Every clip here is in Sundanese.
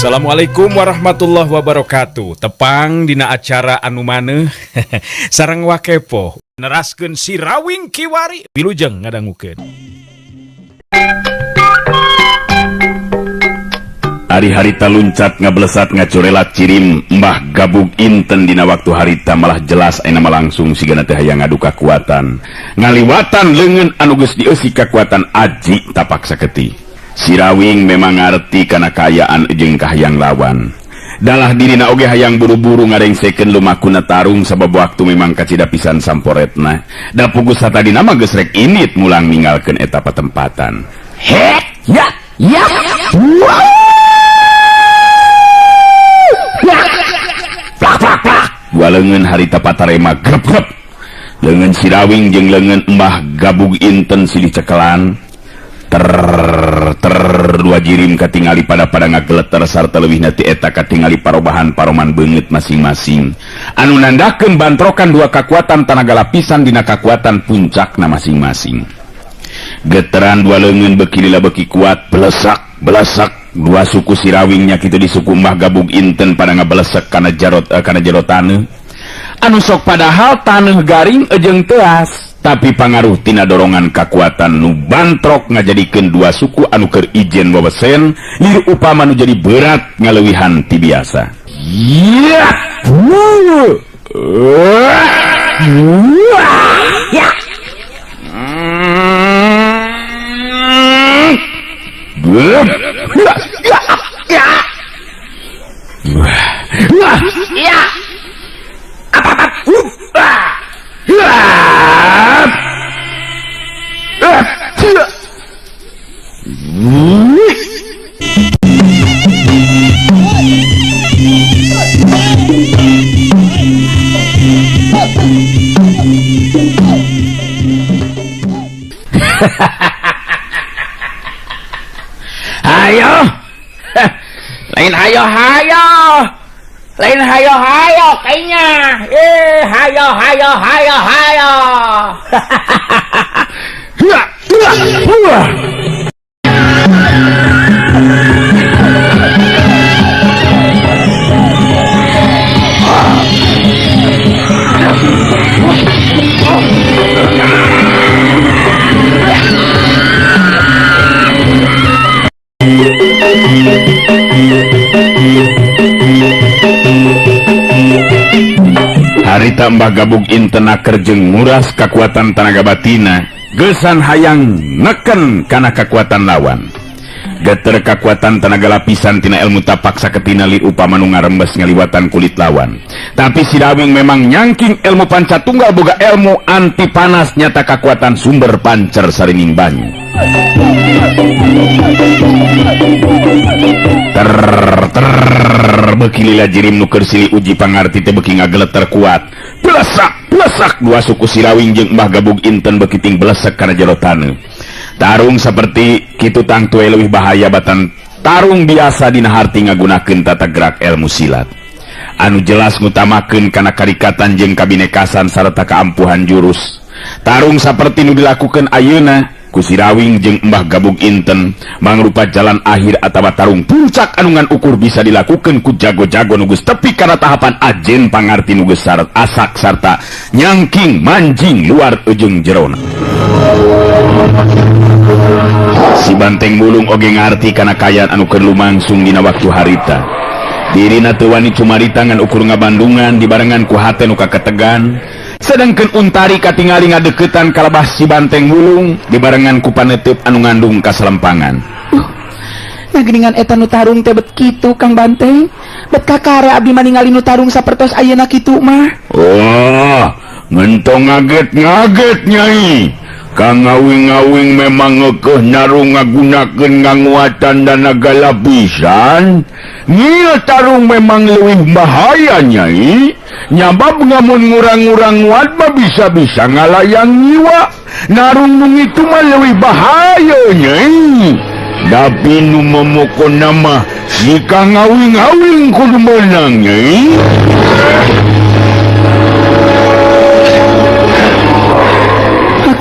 Assalamualaikum warahmatullahi wabarakatuh. Tepang dina acara anu maneuh sareng Wakepo neraskeun Sirawing Kiwari. Wilujeng ngadangukeun. Ari harita luncat ngablesat ngacurelat cirim Mbah Gabug Inten dina waktu harita malah jelas ayeuna mah langsung sigana teh hayang ngadu kakuatan. Ngaliwatan leungeun anu geus dieusi kakuatan aji tapak saketi. Sirawing memang ngarti kana kaayaan jeung kahayang lawan. Dalah dirina oge hayang buru-buru ngarengsekeun lumakuna tarung sabab waktu memang kacida pisan samporetna. Da pugus satadina mah geus rek init mulang ninggalkeun eta patempatan. Hek ya ya. Plak plak plak. Dua leungeun harita patarema grep-grep. Leungeun Sirawing jeung leungeun Mbah Gabug Inten silih cekelan. Ter ter dua jirim katingali pada-pada ngageleter sarta leuwihna ti eta katingali parobahan paroman beungeut masing-masing. Anu nandakeun bantrokan dua kakuatan tanaga lapisan dina kakuatan puncakna masing-masing. Geteran dua leungeun beuki lila beuki kuat, belesak belesak. Dua suku Sirawingnya kitu di suku Mbah Gabug Inten pada ngabelesek kana jarot kana jero taneuh. Anu sok padahal taneuh garing jeung teas, tapi pangaruh tina dorongan kakuatan nu bantrok ngajadikeun dua suku anu keur ijen wewesen lir upama nu jadi berat ngaleuwihan ti biasa. Ya. Ya. Ya. Ayo, lain hayo hayo, lain hayo hayo kayaknya, hayo hayo hayo hayo. Harita Mbah Gabug Inten aker jeung nguras kakuatan tanaga batina, gesan hayang neken kana kakuatan lawan. Geter kakuatan tenaga lapisan tina ilmu tapak saketina lir upama nu ngarembes ngaliwatan kulit lawan. Tapi Sirawing memang nyangking ilmu panca tunggal boga ilmu anti panas nyata kakuatan sumber pancer sarining banyu. Ter ter beuki lila jirim nu keur silih uji pangarti teh beuki ngageleter kuat. Belesak belesak dua suku Sirawing jeung Mbah Gabug Inten beuki ting belesek kana jero taneuh. Tarung seperti kitu tangtu leuwih bahaya batan tarung biasa dina harti ngagunakeun tata gerak ilmu silat. Anu jelas ngutamakeun kana karikatan jeung kabinekasan sarta kaampuhan jurus. Tarung saperti nu dilakukeun ayeuna ku Sirawing jeung Mbah Gabug Inten mangrupa jalan akhir atawa tarung puncak anu ngan ukur bisa dilakukeun ku jago-jago nu geus tepi kana tahapan ajen pangarti nu geus asak sarta nyangking manjing luar ujung jerona. Si Banteng Bulung oge ngarti kana kaayaan anu keur lumangsung dina waktu harita. Dirina teu wani cumarita ngan ukur ngabandungan dibarengan ku hate nu kaketegan. Sedangkeun Untari katingali ngadeukeutan kalabah si Banteng Bulung dibarengan ku paneuteub anu ngandung kasalempangan. Nah geuningan eta nu tarung teh bet kitu Kang Banteng. Bet kakara abdi mah ningali nu tarung sapertos ayeuna kitu mah. Oh, ngentong ngaget-ngaget nyai. Kang ngawing-ngawing memang ngekeh narung ngagunakeun nganguatan danaga lapisan. Ngieu tarung memang leuwih bahaya nyai. Nyabab ngamun ngurang-ngurang nguat mah bisa-bisa ngalayang nyiwa. Narung nu ngitu mah leuwih bahaya nyai. Tapi nu momokona mah si Kang ngawing-ngawing kudu meunang nyai.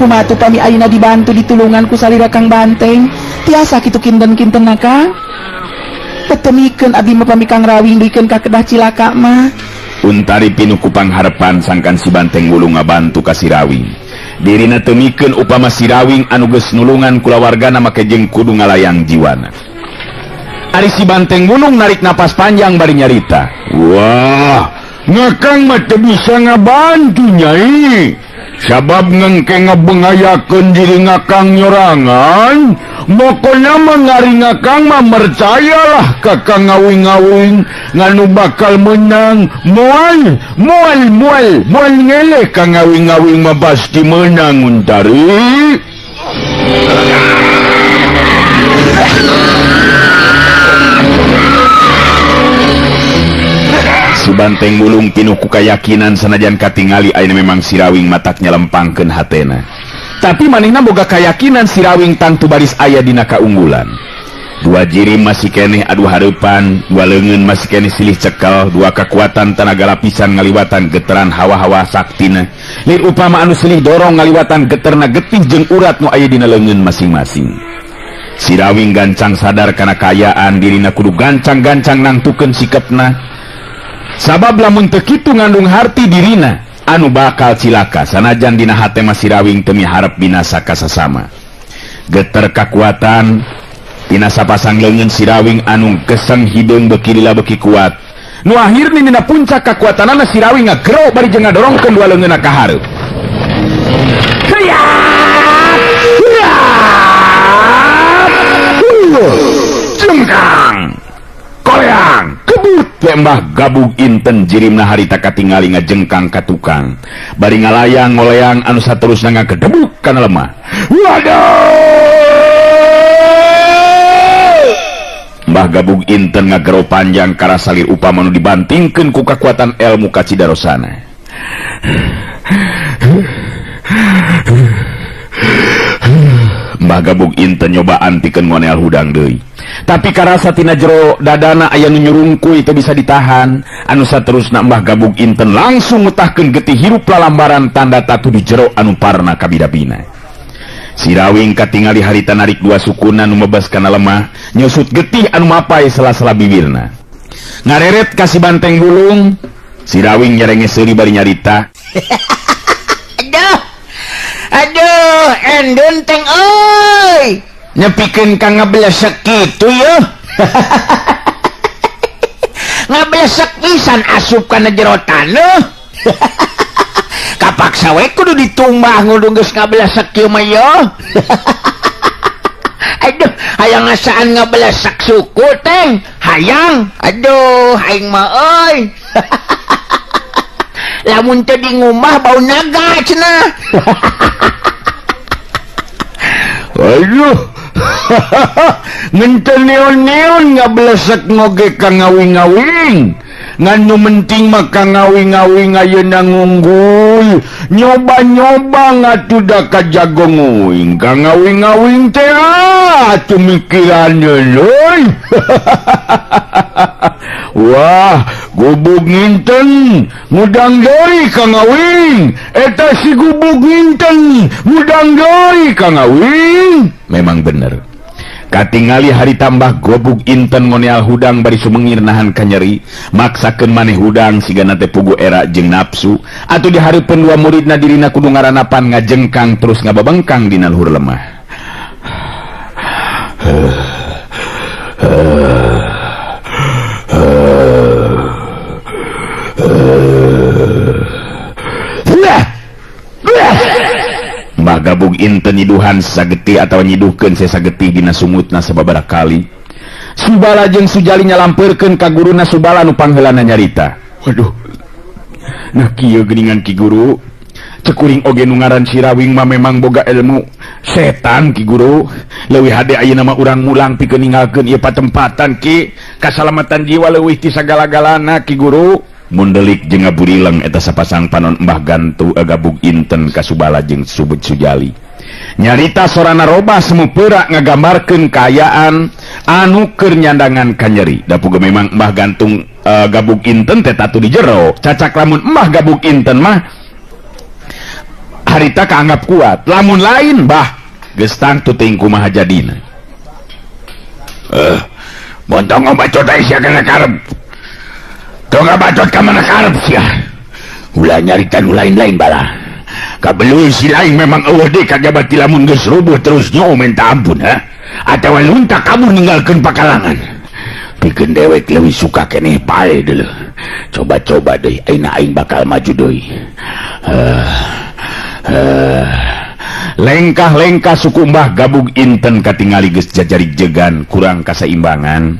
Kumaha atuh pami ayeuna dibantu ditulungan ku salira Kang Banteng. Tiasa kitu kinten-kintenna Kang. Tetemikeun abdi mah pami Kang Rawing duikeun ka kedah cilaka mah. Untari pinuh ku pangharepan sangkan si Banteng Wulung ngabantu ka si Rawing. Dirina teu mikeun upama si Rawing anu geus nulungan kulawargana make jeung kudu ngalayang jiwana. Ari si Banteng Wulung narik napas panjang bari nyarita. Wah, ngakang mah teu bisa ngabantu nyai. Sabab ngengke ngabengayakeun diri ngakang nyorangan, mokona mah ngari ngakang mah percayalah ka Kang Ngawing-ngawing nganu bakal menang. Moal moal moal moal ngeleh Kang Ngawing-ngawing mah pasti menang Untari. Si Banteng Wulung pinuh ku kayakinan sanajan katingali ayeuna memang si Rawing matak nyelempangkeun hatena. Tapi manehna boga kayakinan si Rawing tangtu baris aya dina kaunggulan. Dua jirim masih keneh adu hareupan, dua leungeun masih keneh silih cekel, dua kekuatan tenaga lapisan ngaliwatan geteran hawa-hawa saktina. Lir upama anu silih dorong ngaliwatan geterna getih jeung urat nu aya dina leungeun masing-masing. Si Rawing gancang sadar kana kaayaan dirina kudu gancang-gancang nangtukeun sikepna. Sabab lamun teu kitu ngandung harti dirina anu bakal cilaka sanajan dina hate mah si Rawing teu miharep binasa ka sasama. Geter kakuatan dina sapasang leungeun si Rawing anu geseng hideung beuki lila beuki kuat. Nu akhirna dina puncak kakuatanana si Rawing ngagero bari jeung ngadorongkeun dua leungeunna ka hareup. Jengkang koleang kebut Mbah Gabug Inten jirimna harita katingali ngajengkang ka tukang bari ngalayang ngoleang anu saterusna ngagedebuk kana lemah. Waduh! Mbah Gabug Inten ngagero panjang karasalir upama nu dibantingkeun ku kakuatan elmu ka Cidarosana. Mbah Gabug Inten nyobaan pikeun ngonel hudang deui. Tapi karasa tina jero dadana aya nu nyurungkuy teu bisa ditahan. Anu saterusna Mbah Gabug Inten langsung mutahkeun getih hirup lalambaran tanda tatu di jero anu parna kabidabina. Si Rawing katingali harita narik dua sukuna nu mebas kana lemah, nyusut getih anu mapai sela-sela bibirna. Ngareret ka si Banteng Wulung, si Rawing nyerenge seuri bari nyarita. Aduh. Aduh, endun teng euy. Nyepikeun ka ngablesek kitu yeuh. Ngablesek pisan asup kana jero taneuh. Kapaksa we kudu ditumbah ngudung geus ngablesek kieu mah yeuh. Aduh, hayang ngasaan ngablesek suku teng. Hayang. Aduh, aing mah euy. Lamun teu di ngumah bau naga cenah. Aduh. Ngenten neon-neon ngablesek ngoge ka ngawing-ngawing. Ngan nu penting mah ka ngawing-ngawing ayeuna ngunggul. Nyoba-nyoba ngatuda ka jago nguing. Ka ngawing-ngawing teh atuh mikiran euy. Wah, gubug nginten ngudang deui ka ngawing. Eta si gubug nginten ngudang deui ka ngawing. Memang bener. Katingali hari tambah gobug Inten ngoneal hudang bari sumengir nahan kanyeri, maksakeun maneh hudang sigana teh pugu era jeung nafsu. Atuh di hareupeun dua muridna dirina kudu ngaranapan ngajengkang terus ngababengkang dina luhur lemah. Mbah Gabug Inten nyiduhan sagetih atawa nyiduhkeun sagetih dina sungutna sababaraha kali. Subala jeung Sujali nyalampeurkeun ka guruna Subala nu pangheulana nyarita. Waduh. Nah kieu geuningan ki guru. Cek kuring oge nu ngaran si Rawing mah memang boga ilmu setan ki guru. Leuwih hade ayeuna mah urang mulang pikeun ninggalkeun ieu patempatan ki. Kasalamatan jiwa leuwih ti sagala-galana ki guru. Mundelik jeung ngaburileng eta sapasang panon Mbah Gantu Gabug Inten ka Subala jeung Subud Sujali. Nyarita sorana robah semu peurak ngagambarkeun kaayaan anu keur nyandangan kanyeri. Da puguh memang Mbah Gantung Gabug Inten teh tatu di jero. Cacak lamun Mbah Gabug Inten mah harita kaanggap kuat. Lamun lain bah geus tangtu teuing kumaha jadina. Mun tong ngabacot ai sia kana karep. Tong ngabacot ka mana karep sia. Ulah nyarita nu lain-lain bala. Kabelui si lain memang eueuh deui kajaba ti lamun geus rubuh terus nyo minta ampun ha. Atawa lunta kabur ninggalkeun pakalangan. Pikeun dewek leuwih suka keneh pae deuleuh. Coba-coba deui ayeuna aing bakal maju deui. Lengkah-lengkah suku Mbah Gabug Inten katingali geus jajari jegan kurang kasaimbangan.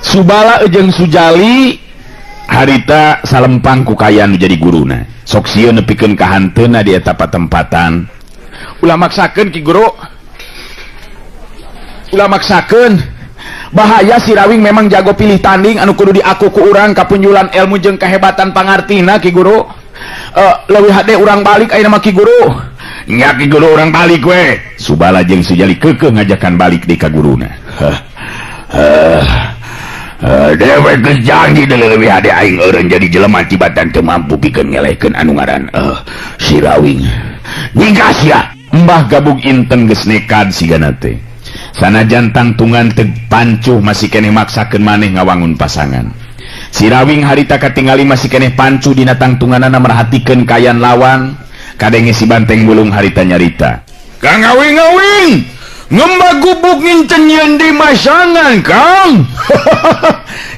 Subala jeung Sujali harita salempang ku kayan nu jadi guruna. Sok sieun nepikeun ka hanteuna di eta patempatan. Ulah maksakeun Ki Guru. Ulah maksakeun. Bahaya si Rawing memang jago pilih tanding anu kudu diaku ku urang kapunjulan ilmu jeung kehebatan pangartina Ki Guru. Leuwih hade urang balik ayeuna mah Ki Guru. Nya Ki Guru urang balik we. Subala jeung Sujali keukeuh ngajakan balik di ka guruna. Dewek geus janji deuleu leuwih hade aing eureun jadi jelema tibatan teu mampu pikeun ngelehkeun anu ngaran si Rawing. Nyingkas sia. Mbah Gabug Inten geus nekad sigana teh. Sanajan tangtungan teu pancuh masih keneh maksakeun maneh ngawangun pasangan. Si Rawing harita katingali masih keneh pancuh dina tangtunganana merhatikeun kayan lawan. Kadenge si Banteng Bulung harita nyarita. Kang Awing-awing, ngembah gubuk nginten yeun di masangan, Kang.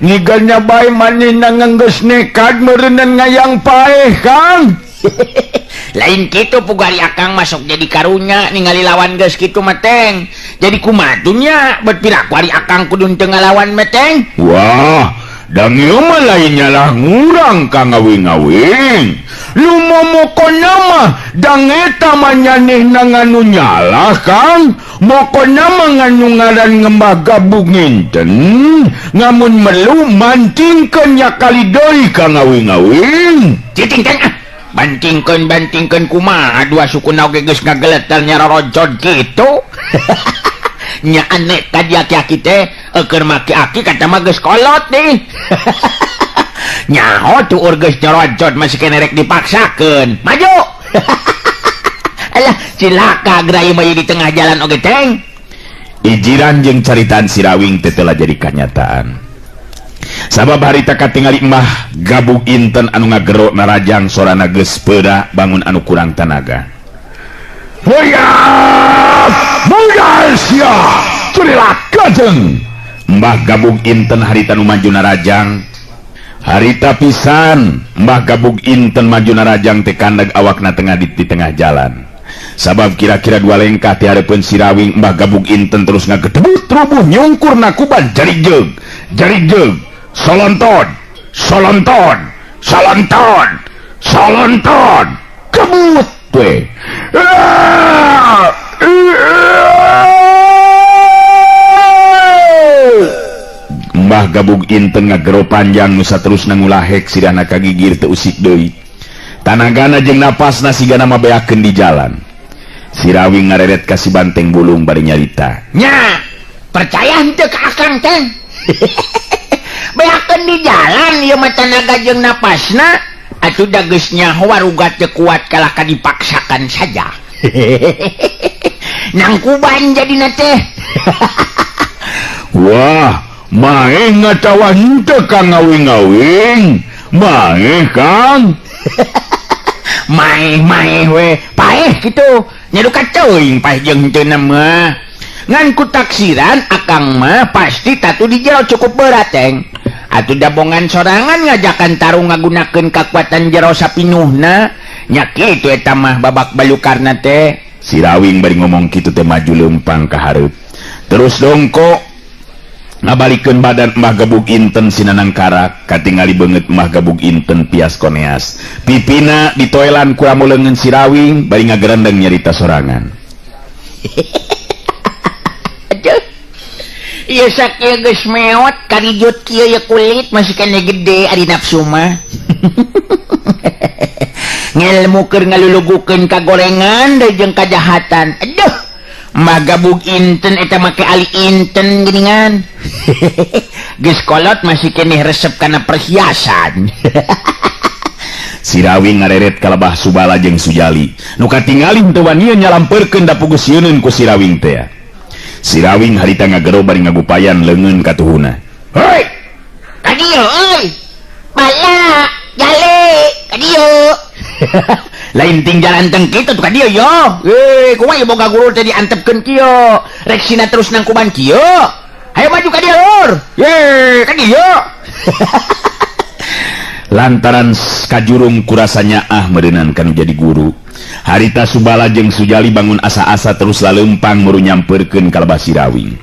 Ngigalnya bae manehna nganggeus nekad meureunnan ngayang paeh, Kang. Lain kitu pugari akang masuk jadi karunya ningali lawan geus kitu mah teng. Jadi kumaha nya bet piraku ari akang kudu teu ngalawan mah teng. Wah, dang ieu mah lain nyalah ngurang Kang Awing-awing. Lu momokona mah dang eta mah nyanehna nganu nyalah, Kang. Mokona mah nganu ngaran ngembah Gabug Nginten. Ngamun melu mantingkeun nya kali deui Kang Awing-awing. Cicing teng ah. Bantingkeun bantingkeun kumaha dua suku oge geus ngageleter nyarorojod kitu. Nya aneh tadi aki-aki teh eukeun maki aki kata mah geus kolot nih. Nyaho tuur geus nyorojod masih kene rek dipaksakeun. Maju. Alah cilaka geura ieu mah di tengah jalan oge teng. Ijiran jeung caritaan si Rawing teh telah jadi kanyataan. Sabab harita katingali Mbah Gabug Inten anu ngagero narajang sorana geus peura bangun anu kurang tanaga. Hoyap! Budal sia! Curilah gajeng! Mbah Gabug Inten harita nu maju narajang. Harita pisan Mbah Gabug Inten maju narajang teh kandag awakna tengah di tengah jalan. Sabab kira-kira dua lengkah ti hareupeun si Rawing Mbah Gabug Inten terus ngagedebut rubuh nyungkur nakuban jari jeug jari jeug solonton solonton solonton solonton kebut we. Mbah Gabug Inten ngagero panjang nu saterusna ngulahek sirahna kagigir teu usik deui. Tanagana jeung napasna sigana mah beakeun di jalan. Si Rawing ngareret ka si Banteng Bulung bari nyarita. Nya, percaya henteu ka akang teh. Beakeun di jalan ieu mah tanaga jeung napasna atuh da geus nyaho warugat teu kuat kalah ka dipaksakan saja. Nangkuban jadina teh. Wah, maeh ngatawa henteu Kang Awing-awing. Maeh Kang. Maeh maeh we, paeh kitu. Nyaduka teuing paeh jeung henteu mah. Ngan ku taksiran akang mah pasti tatu di jero cukup berat teng. Atuh dabongan sorangan ngajakan tarung ngagunakeun kakuatan jero sapinuhna. Nya kitu eta mah babak balukarna teh. Si Rawing bari ngomong kitu teh maju leumpang ka hareup. Terus dongko ngabalikeun badan Mbah Gabug Inten sinanang karak katingali beungeut Mbah Gabug Inten pias koneas. Pipina ditoelan ku ramu leungeun si Rawing bari ngagerendeng nyarita sorangan. Aduh. Ieu sakieu geus meot karijut kieu ye kulit masih keneh gede ari nafsu mah. Ngelmu keur ngalulugukeun kagorengan deui jeung kajahatan. Aduh. Mbah Gabug Inten eta make ali inten geuningan. Geus kolot masih keneh resep kana perhiasan. Si Rawing ngareret kalebah Subala jeung Sujali. Nu katingali teu wanian nyalampeurkeun da puguh sieuneun ku si Rawing teh. Sirawing harita ngagero bari ngagupayan leungeun katuhuna. Hoi! Ka dieu euy. Bala, jale, ka dieu. Lain ting jalan teng kitu ka dieu yo. Kumaha ieu boga guru teh diantepkeun kieu. Rek sina terus nangkuban kieu. Hayo maju ka dieu lur. Ye, ka dieu. Lantaran kajurung kurasanya ah meureunan kanu jadi guru. Harita Subala jeung Sujali bangun asa-asa terus laleumpang muru nyampeurkeun ka lebah Sirawing.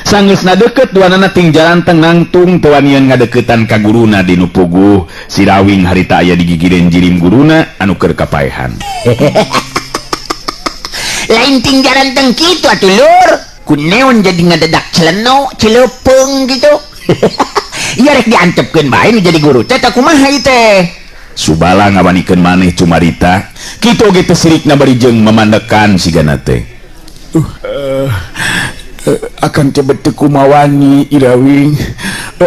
Sanggeusna deukeut duanana ting jalan teng nangtung teu wanian ngadeuketan ka guruna di nu puguh. Sirawing harita aya digigireun jirim guruna anu keur kapaehan. Lain ting jalan teng kitu atuh lur. Kuneon jadi ngadedak celeno, celepeung gitu. Ieu rek diantepkeun bae nu jadi guru teh tah kumaha ieu teh? Subala ngawanikeun maneh cumarita, kitu oge teu sirikna bari jeung memandekan sigana teh. Akan teh beteu kumawani Irawing.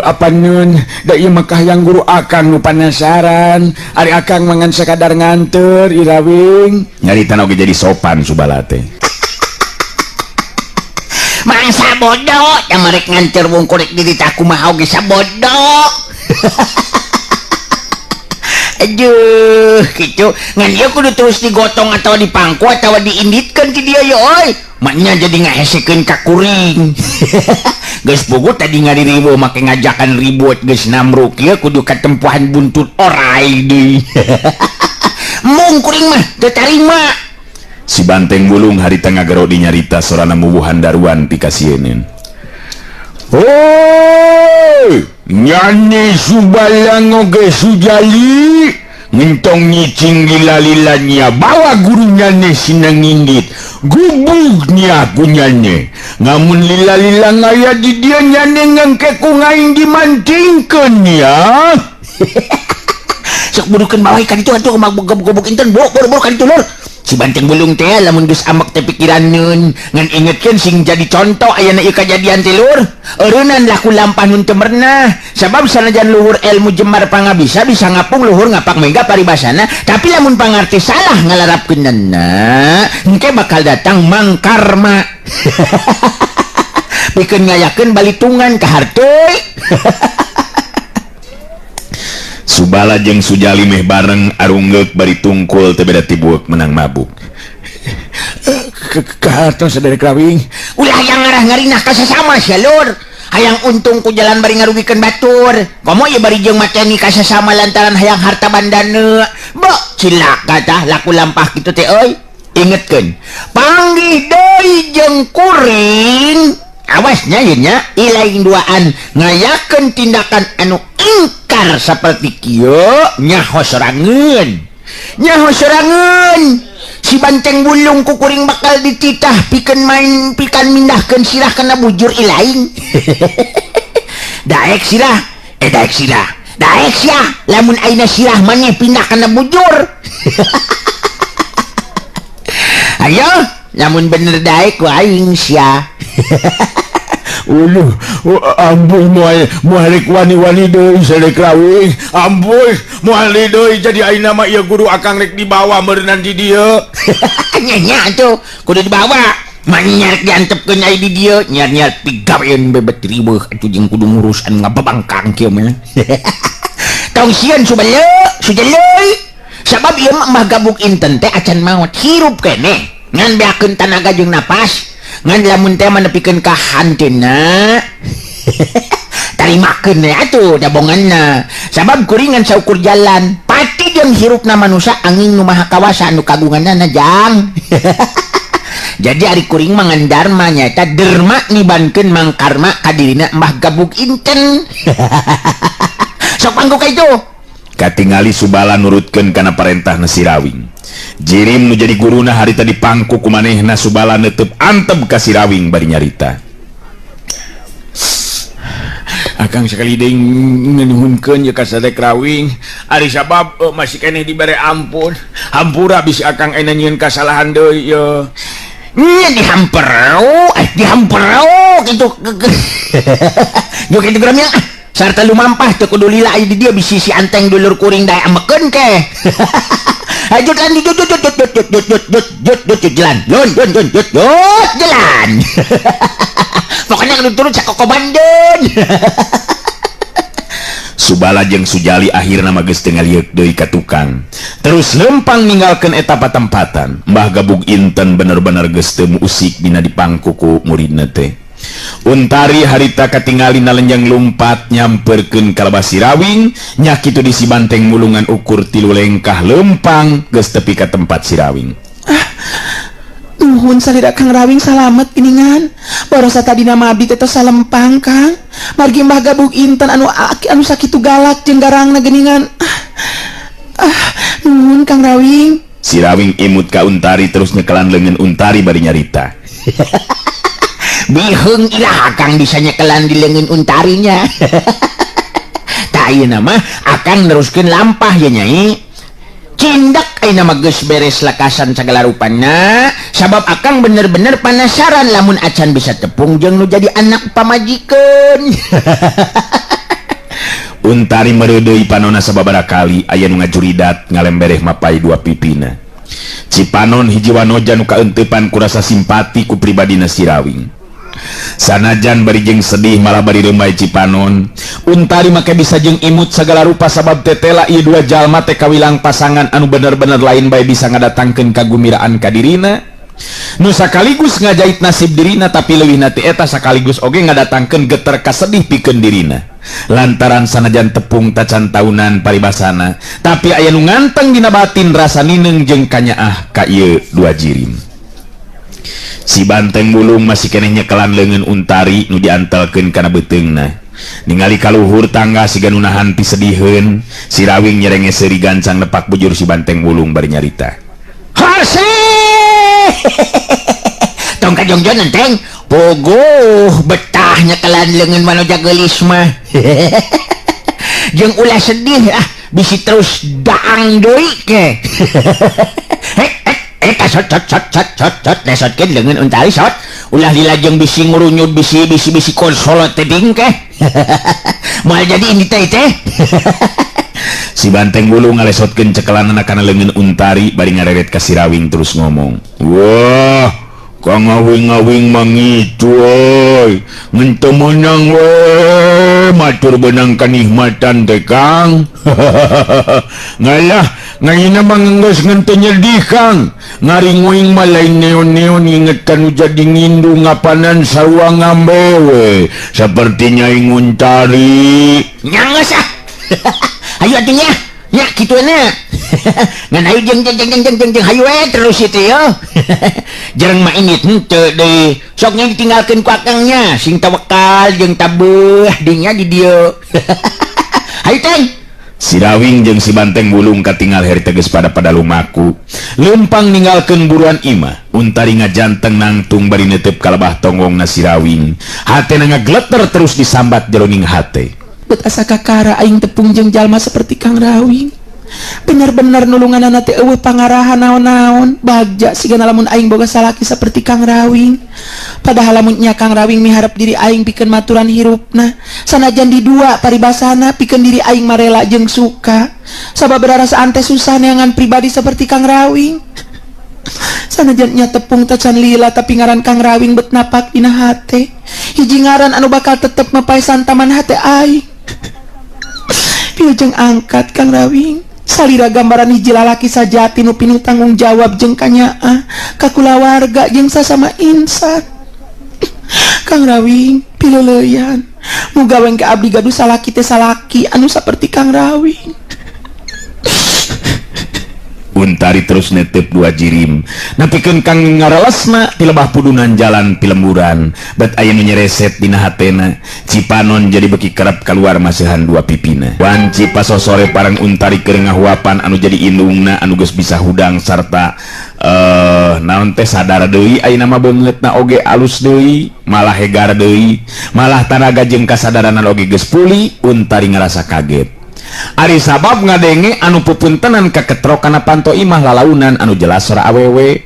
Apaneun da ieu mah kahayang guru akang nu panasaran. Ari akang mah ngan sakadar nganteur Irawing. Nyaritana oge jadi sopan Subala teh. Mangsa bodoh, yang merek nganter wong korek diri tak kumaha oge sabodoh. Aduh, gitu. Ngan ieu kudu terus digotong atau dipangku atau diinditkeun ti dia yo euy. Maknya jadi ngahesekeun ka kuring. Geus puguh tadi ngaririweuh make ngajakan ribut geus namruk ieu kudu katempuhan buntut orai deui. Mung kuring mah teu tarima. Si Banteng Bulung harita ngagero dinyarita sorana mubuhan daruan pikasieun. Hoi, nyane Subala oge Sujali ngentong nyicing lila-lilanya bawa guru nyane sinang indit gubugnya ku nyane ngamun lila-lila ngaya di dia nyane ngangke ku ngaing dimantingkeun ya. Sok burukeun bawa ka ditu atuh gobok-gobok inten boro-boro ka ditu lur. Si Banteng Bulung teh lamun geus amek teh pikiraneun ngan ingetkeun sing jadi contoh ayana ieu kajadian teh lur. Eureunnan laku lampah nun teu merenah sabab sanajan luhur ilmu jemar pangabisa bisa ngapung luhur ngapak mega paribasana, tapi lamun pangarti salah ngalarapkeunana engke bakal datang mangkarma. Pikeun ngayakeun balitungan ka harteuy. Subala jeung Sujali meh bareng arunggeuk bari tungkul teu beda tibueuk menang mabuk. Kahartos saderek Rawing. Ulah yang ngarah ngarinah ka sasama sia lur. Hayang untung ku jalan bari ngarugikeun batur. Komo ieu bari jeung mateni ka sasama lantaran hayang harta bandana. Bok cilaka tah laku lampah kitu teh euy. Ingetkeun, panggih deui jeung kuring. Awasnya ieu nya ilaing duaan ngayakeun tindakan anu ingkar saperti kieu nyaho sorangeun. Nyaho sorangeun. Si Banteng Bulung ku kuring bakal dititah pikeun main pikan mindahkeun sirah kana bujur ilaing. Daek sirah, daek sirah. Daek sia, lamun ayeuna sirah maneh pindah kana bujur. Ayo, lamun bener daek ku aing sia. Uluh, ampuh moal moal rek wani-wani deui saderek Rawing. Ampuh moal deui jadi ayeuna mah ieu guru akang rek dibawa meureunnan di dieu. Nya nya atuh kudu dibawa. Manyar diantepkeun aya di dieu, nyar-nyar pigaweun bebet riweuh atuh jeung kudu ngurus anu ngababangkang kieu mah. Tong sieun Subala, Sujaleuy. Sabab ieu mah Mbah Gabug inten teh acan maot hirup keneh. Ngan beakeun tanaga jeung napas. Ngan lamun teh manepikeun ka hanteuna tarimakeun we atuh dabonganna sabab kuringan saukur jalan pati jeung hirupna manusa angin nu maha kawasa anu kagunganna jang. Jadi ari kuring mah ngan dharma nyaeta derma nibankeun mangkarma ka dirina Mbah Gabug inten. Sok pangku ka itu. Katingali Subala nurutkeun kana parentahna Sirawing. Jirim nu jadi guruna harita dipangku ku manehna Subala neuteub antep ka Sirawing bari nyarita. Akang sekali deui nganuhunkeun ye ka Sadek Rawing. Ari sabab masih keneh dibere ampun. Hampura bisi akang ayeuna nyieun kasalahan deui ye. Nya dihamperau, dihamperau kitu. Jeung kitu geura sarta lumampah teu kudu lila aya di dieu bisi si anteng dulur kuring dae amekeun ke. Hayu jalan jut jut jut jut jut jut jut jut jut jut jut jalan. Lun lun lun jut jut jalan. Pokoknya kudu turun sakokobandeun. Subala jeung Sujali akhirna mah geus teu ngalieuk deui ka tukang. Terus lempang ninggalkeun eta patempatan. Mbah Gabug Inten bener-bener geus teu usik dina dipangku ku muridna teh. Untari harita katingali nalenjang lumpat nyamperkeun ka lebah Sirawing, nya kitu di si Banteng Mulungan ukur 3 lengkah lempang geus tepi ka tempat Sirawing. Ah, nuhun salira Kang Rawing salamet geuningan. Borosa tadina mah abdi teh tos salempang Kang. Margi Mbah Gabug Inten anu aki anu sakitu galak jeung garangna geuningan. Ah, ah, nuhun Kang Rawing. Sirawing imut ka Untari terus nyekelan leungeun Untari bari nyarita. Biheung ilah Akang bisa nyekelan di leungeun Untarinya. Tah ayeuna mah Akang neruskeun lampah ya Nyai. Cindak ayeuna mah geus beres lakasan sagala rupana, sabab Akang bener-bener penasaran lamun acan bisa tepung jeung nu jadi anak pamajikeun. Untari meureudeuy panona sababaraha kali aya nu ngajuridat ngalembereh mapai dua pipina. Cipanon hiji wanoja nu kaeuntepan ku rasa simpati ku pribadina Sirawing. Sanajan bari jeung sedih malah bari reumai Cipanon. Untari make bisa jeung imut sagala rupa sabab tetela ieu dua jalma teh kawilang pasangan anu bener-bener lain bae bisa ngadatangkeun kagumiraan ka dirina. Nu sakaligus ngajait nasib dirina tapi leuwihna ti eta sakaligus oge ngadatangkeun geter kasedih pikeun dirina. Lantaran sanajan tepung tacan taunan paribasana, tapi aya nu nganteng dina batin rasa nineung jeung kanyaah ka ieu dua jirim. Si Banteng Bulung masih keneh nyekelan leungeun Untari nu diantelkeun kana beuteungna. Ningali kaluhur tangga siga nu nahan pisediheun, Sirawing nyerenge seuri gancang nepak bujur si Banteng Bulung bari nyarita. Harse! Tong kajongjonan teng, pogoh betah nyekelan leungeun manoja geulis mah. Jeung ulah sedih ah, bisi terus daang deui ke. Hek, sot sot sot sot sot sot lesotkeun leungeun Untari sot. Ulah dilajeng bisi ngurunyut bisi bisi bisi konsolot teh ding ke. Moal jadi ini teh teh. Si Banteng Bulung ngalesotkeun cekelanana kana leungeun Untari bari ngareret ka Sirawing terus ngomong. Wah, kang ngawing-ngawing mangitu euy. Ngan teu meunang we, matur beunang kanikmatan teh Kang. Ngalah, ngayina mah geus ngan teu nyedih Kang. Ngaringuing mah lain neon-neon inget kanu jadi ngindu ngapanan sarua ngambe we. Seperti Nyai Untari. Nya geus ah. Hayu atuh nya. Nya kitu na. Ngan hayu jeung jeung jeung jeung jeung jeung hayu we terus itu yo. Jereng mah init henteu deui. Sok nya ditinggalkeun ku akangnya, sing tawakal jeung tabeuh dinya di dieu. Hayu teh. Sirawing jeung si Banteng Bulung katingal heri teges pada pada lumaku. Lempang ninggalkeun buruan imah. Untari ngajanteng nangtung bari neuteup kalebah tonggongna Sirawing. Hatena ngagleter terus disambat jeroning hate. Bet asa kakara aing tepung jeung jalma seperti Kang Rawing. Bener-bener nulunganana teh eueuh pangarahan naon-naon. Bagja sigana lamun aing boga salaki seperti Kang Rawing. Padahal lamun nya Kang Rawing miharep diri aing pikeun maturan hirupna. Sanajan di dua paribasana pikeun diri aing marela jeung suka. Sabab rarasaan teh susah neangan pribadi seperti Kang Rawing. Sanajan nya tepung tacan lila tapi ngaran Kang Rawing bet napak dina hate. Hiji ngaran anu bakal tetep mapai santaman hate aing. Pilujeng angkat Kang Rawing. Salira gambaran hiji lalaki sajati nu pinuh tanggung jawab jeung kanyaah ka kulawarga jeung sasama insan. Kang Rawing pileuleyan. Muga we ka abdi gaduh salaki teh salaki anu saperti Kang Rawing. Untari terus netep dua jirim. Napikeun kang ngarelesna ti lebah pudunan jalan pilemburan. Bet aya nu nyereset dina hatena. Cipanon jadi beki kerap keluar masihan dua pipina. Wanci pasosore parang Untari keur ngahuapan anu jadi indungna anu geus bisa hudang sarta naon teh sadar deui ayeuna mah beungeutna oge alus deui, malah hegar deui, malah tanaga jeung kasadaran oge geus pulih. Untari ngarasa kaget. Ari sabab ngadenge anu pupuntenan kaketrok kana panto imah lalaunan anu jelas sora awewe.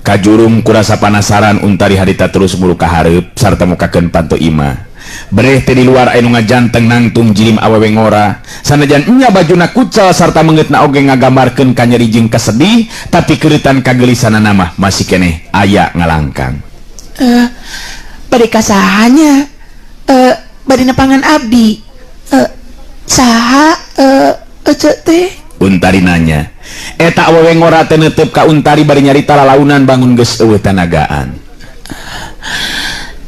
Kajurung kurasa panasaran Untari harita terus muru ka hareup sarta mukakeun panto imah. Bereh teh di luar aya nu ngajanteng nangtung jirim awewe ngora. Sanajan nya bajuna kucal sarta meungeutna oge ngagambarkeun kanyeri jeung kasedih, tapi keureutan kagelisanana mah masih keneh aya ngalangkang. Bade kasahanya? Bade nepangan abdi. Saha ece teh? Untari nanya. Eta awewe ngora teh neuteup ka Untari bari nyarita lalaunan bangun geus eueuh tanagaan.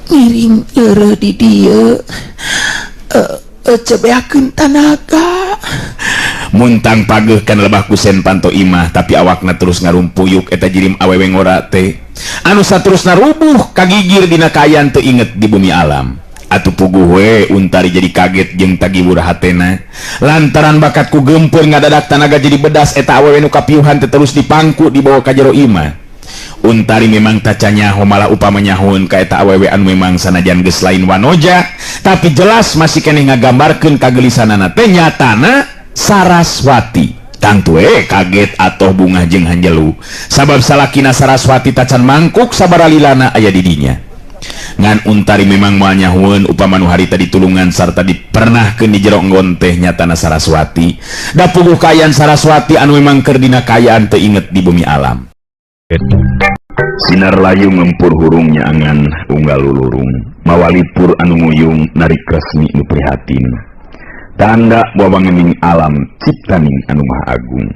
Ngiring leureuh di dieu. Ece beakeun tanaga. Muntang pageuh kana lebah kusen panto imah, tapi awakna terus ngarumpuyuk eta jirim awewe ngora teh. Anu saterusna rubuh kagigir dina kaayaan teu inget di bumi alam. Atuh puguh we Untari jadi kaget jeung tagiwur hatena. Lantaran bakat ku geumpeur ngadadak tanaga jadi bedas eta awewe nu kapiuhan teh terus dipangku dibawa ka jero imah. Untari memang taca nyaho malah upama nyahoeun ka eta awewe anu memang sanajan geus lain wanoja, tapi jelas masih keneh ngagambarkeun kagelisanana teh nyatana Saraswati. Tangtu we kaget atoh bungah jeung hanjelu. Sabab salakina Saraswati tacan mangkuk sabaralilana aya di dinya. Ngan Untari memang moal nyahoeun upama nu harita ditulungan sarta dipernahkeun di jero enggon teh nyatana Saraswati. Da puguh kaayaan Saraswati anu memang keur dina kaayaan teu inget di bumi alam. Sinar layung ngempur hurung nyaangan unggal lulurung, mawalipur anu nguyung narik resmi nu prihatin. Tanda wawangening alam ciptaning anu maha agung.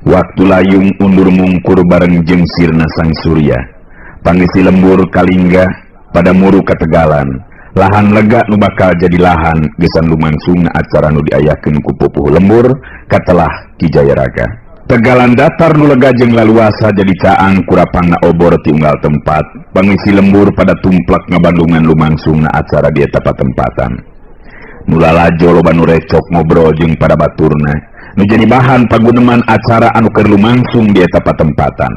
Waktu layung undur mungkur bareng jeung sirna sang surya. Pangisi lembur kalingga pada muru kategalan. Lahan lega nu bakal jadi lahan gesan lumangsungna acara nu diayakeun ku pupuh lembur katelah Ki Jayaraga. Tegalan datar nu lega jeung laluasa jadi caang kurapangna obor ti unggal tempat. Pangisi lembur pada tumplak ngabandungan lumangsungna acara di eta patempatan. Nu lalajo loba nu recok ngobrol jeung pada baturna. Nu jadi bahan paguneman acara anu keur lumangsung di eta patempatan.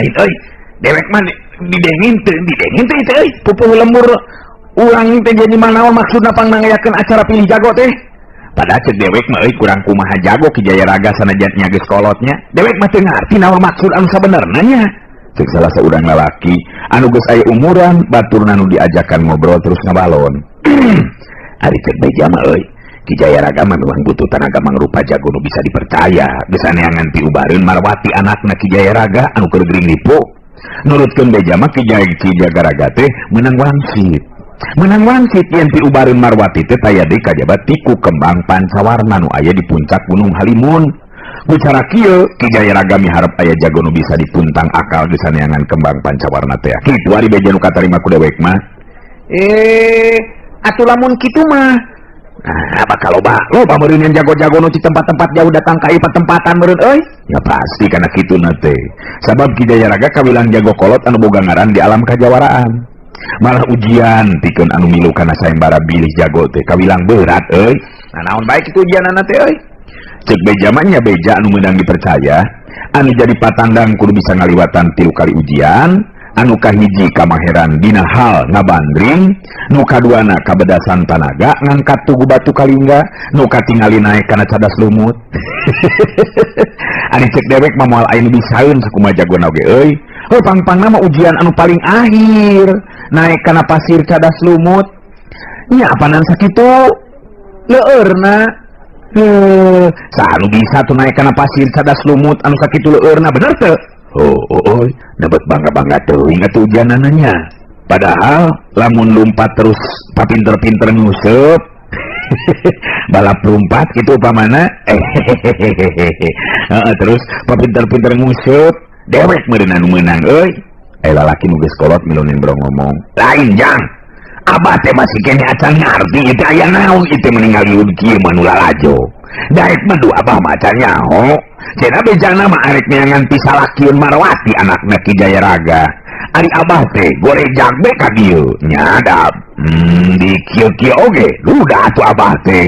Lain euy, dewek mah didengin teu, didengin teu ieu euy. Pupuh lembur urang teh jadi manaon maksudna pangnangayakeun acara pilih jago teh? Padahal cek dewek mah euy kurang kumaha jago Ki Jayaraga sanajan nya geus kolotnya. Dewek mah teu ngarti naon maksud anu sabenerna nya. Cek salah saurang lalaki anu geus aya umuran baturna nu diajakan ngobrol terus ngabalon. Ari cek beja mah euy, Ki Jayaraga mah memang butuh tanaga mangrupa jago nu bisa dipercaya. Geus aneangan piubareun Marwati anakna Ki Jayaraga anu keur gering ripu. Nurutkeun beja mah Ki Jayaraga teh meunang wangsit. Menang wangsit yen piubareun Marwati teh taya deui kajaba tiku kembang pancawarna nu aya di puncak Gunung Halimun. Ku cara kieu Ki Jayaraga miharep aya jago nu bisa dipuntang akal geus saneangan kembang pancawarna teh. Kitu ari beja nu katarima ku dewek mah. Atuh lamun kitu mah. Nah, bakal loba loba meureun jago-jago nu di tempat-tempat jauh datang ka ieu patempatan meureun euy. Ya pasti kana kituna teh. Sabab Ki Jayaraga kawilang jago kolot anu boga ngaran di alam kajawaraan. Malah ujian pikeun anu milu kana sayembara bilih jago teh kawilang berat euy. Nah naon bae kitu ujianana teh euy. Cek beja mah nya beja anu meunang dipercaya, anu jadi patandang kudu bisa ngaliwatan 3 kali ujian, anu kahiji kamaheran dina hal ngabandring, nu kaduana kabedasan tanaga ngangkat tugu batu kalingga, nu katingali naek kana cadas lumut. Ari cek dewek mah moal aya nu bisaeun sakumaha jagona oge euy. Heuh pang-pangna mah ujian anu paling akhir naek kana pasir cadas lumut. Nya apanan sakitu leueurna. Heuh, saha nu bisa tuh naek kana pasir cadas lumut anu sakitu leueurna bener teu? Oh, oh, oh, dapat bangga-bangga teuing atuh ujianana nya. Padahal lamun lumpat terus papinter-pinter nguseup balap lumpat gitu upamana. Heeh, terus papinter-pinter nguseup dewek meureun anu meunang euy. Lalaki nu geus kolot milunin bro ngomong. Lain jang. Abah teh masih keneh acan ngarti ieu teh aya naon ieu teh meninggal liud kieu mah nu lalajo. Daek mah du abah mah acan nyaho. Cenah bejana mah arek neangan pisalakieun Marwati anakna Ki Jayaraga. Ari abah teh gorejag be ka dieu. Nya da, di kieu-kieu oge duda atuh abah teh.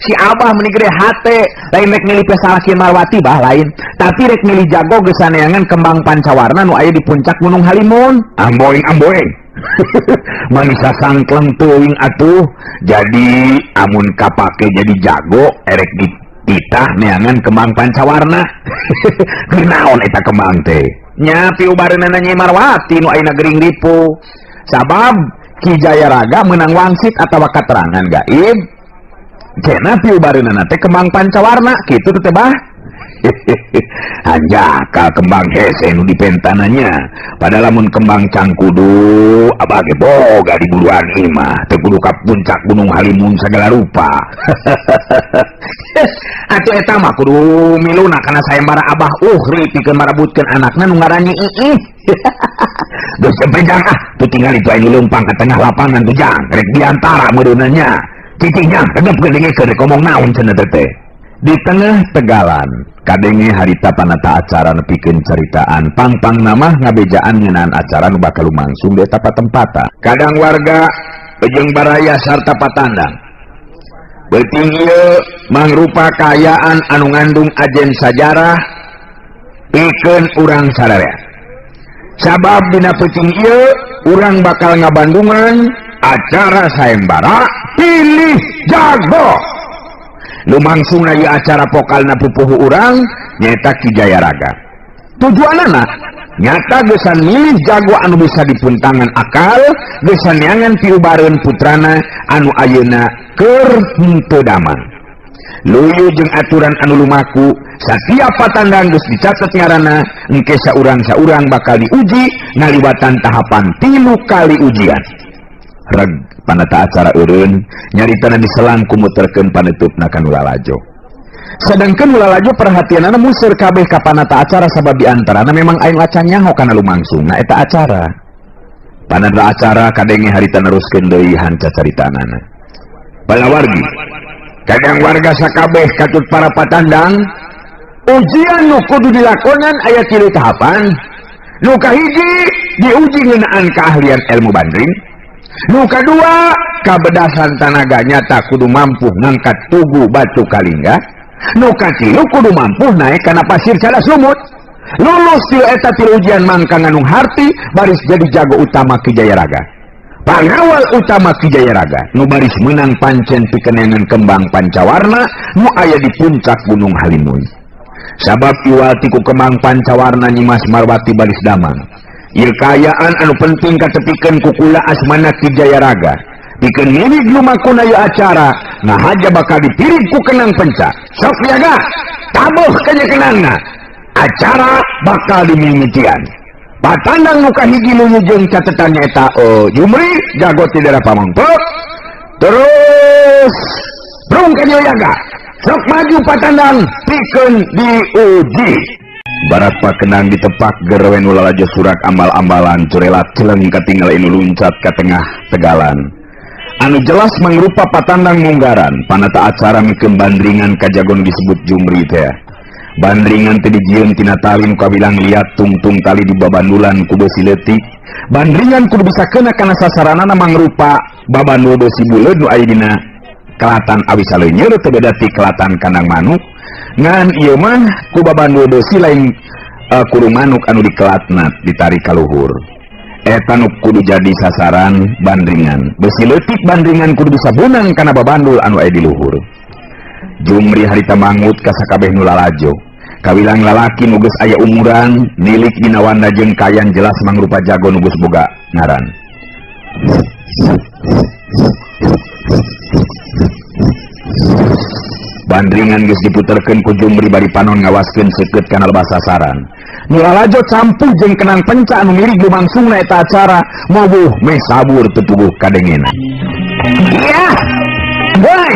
Si abah meni gede hate, lain rek milih pisalakieun Marwati bah lain, tapi rek milih jago geus saneangan kembang pancawarna nu aya di puncak Gunung Halimun. Amboing amboing. Manisa sangkleng teuing atuh. Jadi amun kapake jadi jago erek dititah neangan kembang pancawarna. Kunaon eta kembang teh? Nya piubareunana Nyi Marwati nu ayeuna gering ripu. Sabab Ki Jayaraga menang wangsit atawa katerangan gaib. Cenah piubareunana teh kembang pancawarna kitu teh bah. Hanjakal kembang hese nu dipentananya. Padahal lamun kembang cangkudu abah ge boga di buruan imah teu kudu ka puncak Gunung Halimun sagala rupa. Atuh eta mah kudu miluna kana sayembara Abah Uhri pikeun marebutkeun anakna nu ngaran Nyi Iih. Geus jang ah, tuh tinggal itu anu leumpang ka tengah lapangan tuh jang, rek diantara meureunna nya. Cicing jang, tegepkeun dengekeun rek ngomong naon cenah teh. Di tengah tegalan, kadenge harita panata acara nepikeun caritaan, pangpang namah ngabejaan ngeunaan acara nu bakal lumangsung di eta patempatan. Kadang warga jeung baraya sarta patandang. Beuting ieu mangrupa kaayaan anu ngandung ajen sajarah pikeun urang sararea. Sabab dina peuting ieu urang bakal ngabandungan acara sayembara pilih jago. Lumangsung ieu acara pokalna pupuhu urang nyaeta Ki Jayaraga. Tujuanana nyata gesan milih jago anu bisa dipuntangan akal, gesan neangan piubareun putrana anu ayeuna keur henteu damang. Luyu jeung aturan anu lumaku, satiap patandang geus dicatet ngaranna, engke saurang-saurang bakal diuji ngaliwatan tahapan 3 kali ujian. Reg panata acara eureun nyaritana diselang ku muterkeun panutupna ka nu lalajo. Sedangkan nu lalajo perhatianana museur kabeh ka panata acara sabab di antarana memang aing acan nyaho kana lumangsungna eta acara. Panata acara kadenge harita neruskeun deui hanca caritanana. Palawargi kadang warga sakabeh katut para patandang, ujian nu kudu dilakonan aya 3 tahapan. Nu kahiji diuji ngeunaan keahlian ilmu bandring. Nu kadua kabedasan tanaga nyata kudu mampu ngangkat tugu batu kalingga. Nu katilu kudu mampu naik kana pasir cadas lumut. Lulus tilu eta tilu ujian mangka nganung harti baris jadi jago utama Ki Jayaraga. Pangawal utama Ki Jayaraga nu baris menang pancen pikenengan kembang pancawarna nu aya di puncak Gunung Halimun. Sabab iwal ti ku kembang pancawarna Nyimas Marwati baris damang. Ieu kaayaan anu penting katepikeun ku kula asmana Ki Jayaraga. Pikeun milik lumakuna ieu acara, ngahaja bakal dipirig ku kenang penca. Sok jaga, tabuh kanya kenangna. Acara bakal dimimitian. Patandang nu kahiji nu jeung catetan nyaeta Jumri jago ti daerah Pamengpeuk. Terus brung ka Jaga. Sok maju patandang pikeun diuji. Barat pakenang ditepak gerwen ulalajo surak ambal-ambalan curelat celeng katinggal inu luncat ka tengah tegalan. Anu jelas mangrupa patandang munggaran panata acara mikeun bandringan kajagon disebut Jumri teh. Bandringan teh dijieun tina tali nu kawilang liat tungtung tali di babandulan ku besi leutik. Bandringan kudu bisa kena kana sasaranana mangrupa babandul besi buleud nu aya dina kelatan awi saleunyeur teu beda ti kelatan kandang manuk. Ngan ieu mah ku babandul besi lain kurung manuk anu dikelatna ditarik ka luhur. Eta nu kudu jadi sasaran bandringan. Besi leutik bandringan kudu bisa bunang kana babandul anu aya di luhur. Jumri harita mangut ka sakabeh nu lalajo. Kawilang lalaki nu geus aya umuran, nilik dina wanda jeung kayan jelas mangrupa jago nu geus boga ngaran. Bandringan geus diputerkeun ku Jumri bari panon ngawaskeun seukeut kana lebah sasaran. Nu lalajo campuh jeung kenang penca anu mirig lumangsungna eta acara, mobuh meh sabur teu puguh kadengena. Iya. Woi.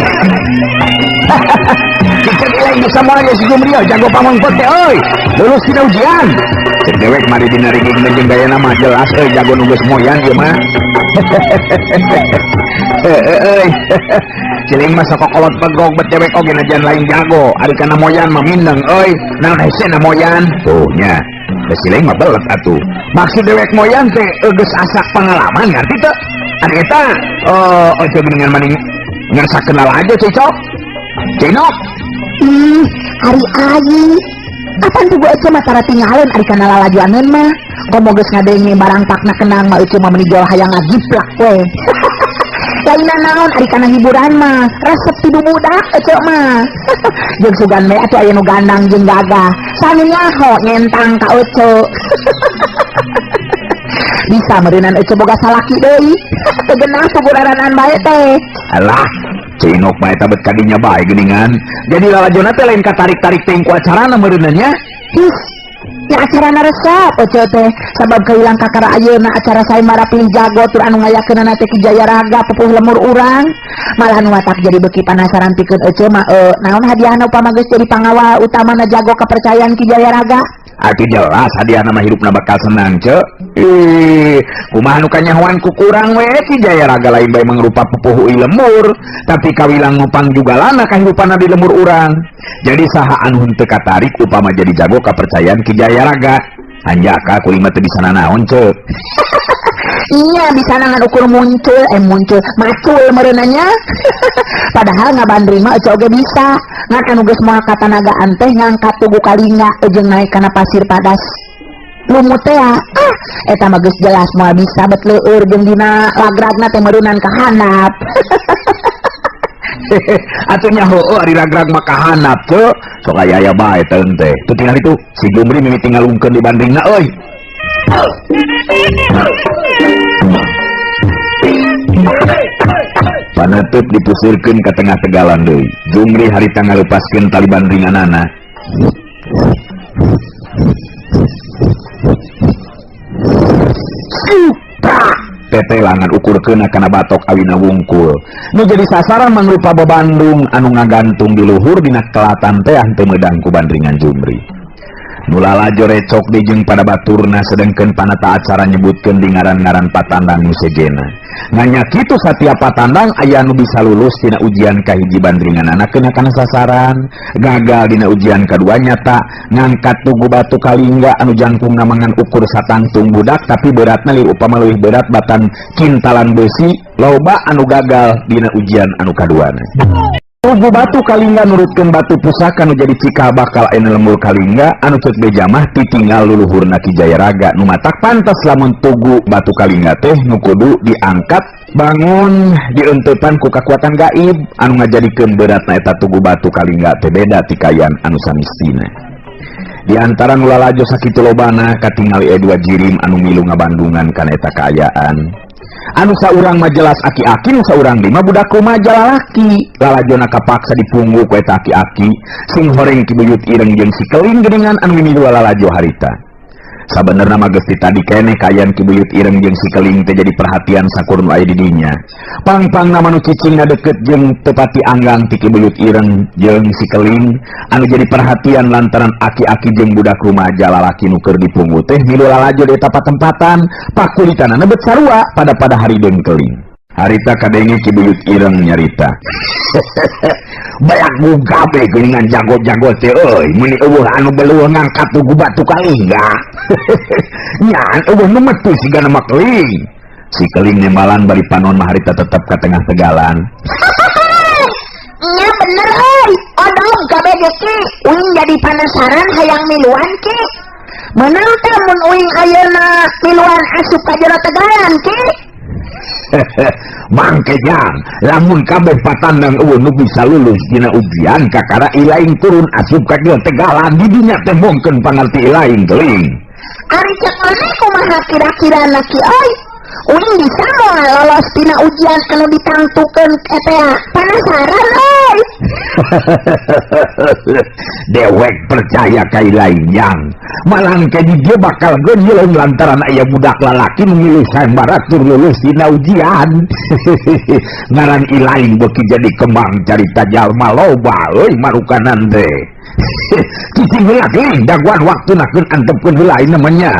Cicet lain bisa moal si Jumri jago Pamengpeuk teh euy. Lulus dina ujian. Cek dewek mari dina riging jeung gayana mah jelas euy jago nu geus moyan ieu mah. Euy. Ciling mah sakokolot begog bet dewek oge najan lain jago. Ari kana moyan mah mindeng euy. Naon hese na moyan? Tuh nya. Geus ciling mah belet atuh. Maksud dewek moyan teh geus asak pengalaman ngarti teu? Ari eta oh geuningan maning ngerasa kenal aja cicok. Cinok. Ih, ari ayi. Apan tuh ece mah tara tinggalin ari kana lalajuaneun mah. Komo geus ngadenge barang pakna kenang mah ece mah meuni jol hayang ngagiplak we. Lainna naon ari kana hiburan mah, resep ti budak ece mah. Jeung sugan we atuh aya nu gandang jeung gagah. Sami nyaho nyentang ka ece. Bisa meureunan ece boga salaki deui. Teu genah puguraranaan bae teh. Alah, Cinok mah eta bet kadinya bae geuningan. Jadi lalajona teh lain katarik-tarik teuing ku acarana meureunna nya. His, nya acarana resep ece teh sabab kawilang kakara ayeuna acara sayembara pilih jago tur anu ngayakeunana teh Ki Jayaraga pupuh lemur urang. Malah nu watak jadi beuki panasaran pikeun ece mah naon hadiahna upama geus jadi pangawal utamana jago kepercayaan Ki Jayaraga. Atuh jelas hadiahna mah hirupna bakal senang ce. Ih, kumaha nu kanyahoan ku kurang we Ki Jayaraga lain bae mangrupa pupuh lemur, tapi kawilang ngopang jugalana kahirupanna di lemur urang. Jadi saha anu henteu katarik upama jadi jago kepercayaan Ki Jayaraga. Hanjaka kuring mah teu bisa nanaon ce. Iya bisa ngan ukur muncul muncul macul meureunanya. Padahal ngabandri mah ece oge bisa. Ngan anu geus moal katanagaan teh ngangkat tugu kalingga jeung naik kana pasir padas. Lumut teh ah eta mah geus jelas moal bisa bet leueur jeung dina lagragna teh meureunan ka handap. Atuh nya heueuh ari ragrag mah ka handap ce. Sok aya aya bae teh teh. Tuh tinggal itu si Jumri mimiti ngalungkeun di bandringna euy. Panutup dipusirkeun ka tengah tegalan deui. Jumri harita ngalepaskeun tali bandringanana. Tetelangan ukurkeun kana batok awina wungkul. Nu jadi sasaran mangrupa babandung anu ngagantung di luhur dina kelatan teh teu meudang ku bandringan Jumri. Nu lalajo recok di jeung pada baturna sedengkeun panata acara nyebutkeun di ngaran-ngaran patandang nu sejena. Nganya kitu satiap patandang aya nu bisa lulus dina ujian kahiji bandringanana kena kana sasaran, gagal dina ujian kadua nyata ngangkat tugu batu kalingga anu jangkungna mangan ukur satangtung budak tapi beratna lieur upama leuwih berat batan kintalan besi, loba anu gagal dina ujian anu kaduana. Tugu batu kalingga nurutkeun batu pusaka nu jadi cikal bakal ayeuna lembur kalingga anu ceuk beja mah titinggal luluhurna Ki Jayaraga nu matak pantes lamun tugu batu kalingga teh nu kudu diangkat bangun dienteupan ku kakuatan gaib anu ngajadikeun beratna eta tugu batu kalingga teh beda ti kayan anu samistina. Di antara nu lalajo sakitu lobana katingali dua jirim anu milu ngabandungan kana eta kaayaan. Anu saurang mah jelas aki-aki, nu saurang deui mah budak rumaja lalaki. Lalajona kapaksa dipunggu ku eta aki-aki, sing horeng Ki Buyut Ireng jeung si Keling geuningan anu mimilu lalajo harita. Sabenerna mah geus tadi keneh kaayaan Ki Buyut Ireng jeung si Keling teh jadi perhatian sakur nu aya di dinya. Pang-pangna mah nu cicingna deukeut jeung teu pati anggang ti Ki Buyut Ireng jeung si Keling anu jadi perhatian lantaran aki-aki jeung budak rumaja lalaki nu keur dipunggu teh milu lalajo di eta patempatan, pakulitanana bet sarua pada-pada harideung Keling. Harita kadenge Ki Buyut Ireng nyarita. Bayak gabe geuningan jago-jago teh euy, meuni eueuh anu beluh ngangkat tugu batu kalingga. Nyan eueuh nu metu sigana mah keling. Si Keling nembalan bari panon mah harita tetep ka tengah tegalan. Nya bener euy, odog gabe ge ki, uing jadi panasaran hayang miluan ki. Meunang teh mun uing ayeuna miluan asup ka jero tegalan ki. Bangke jang, lamun kabeh patandang eueuh nu bisa lulus dina ujian kakara ilaing turun asup ka jero tegalan di dinya teh bongkeun pangarti ilaing keling. Ari cek maneh kumaha kira-kirana ki euy? Uing bisa moal lolos tina ujian anu ditangtukeun eta panasaran euy. Dewek percaya ka ilaing jang. Malah ke dia bakal geunyeun lantaran aya budak lalaki nu milu sayembara tur lulus dina ujian. Ngaran ilaing beuki jadi kembang carita jalma loba euy marukanan teh. Cicing heula keling daguan waktuna keun antepkeun heula ayeuna mah nya.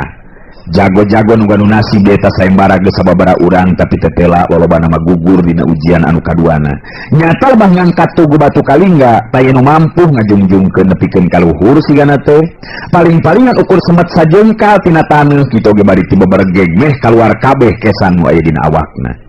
Jago-jago nu ganu nasib di eta sayembara geus sababaraha urang tapi tetela lolobana mah gugur dina ujian anu kaduana. Nyata lebah ngangkat tugu batu kalingga taya nu mampu ngajungjungkeun nepikeun ka luhur sigana teh. Paling-palingan ukur semet sajengkal tina taneuh kitu oge bari ti beberegeg meh kaluar kabeh kesan nu aya dina awakna.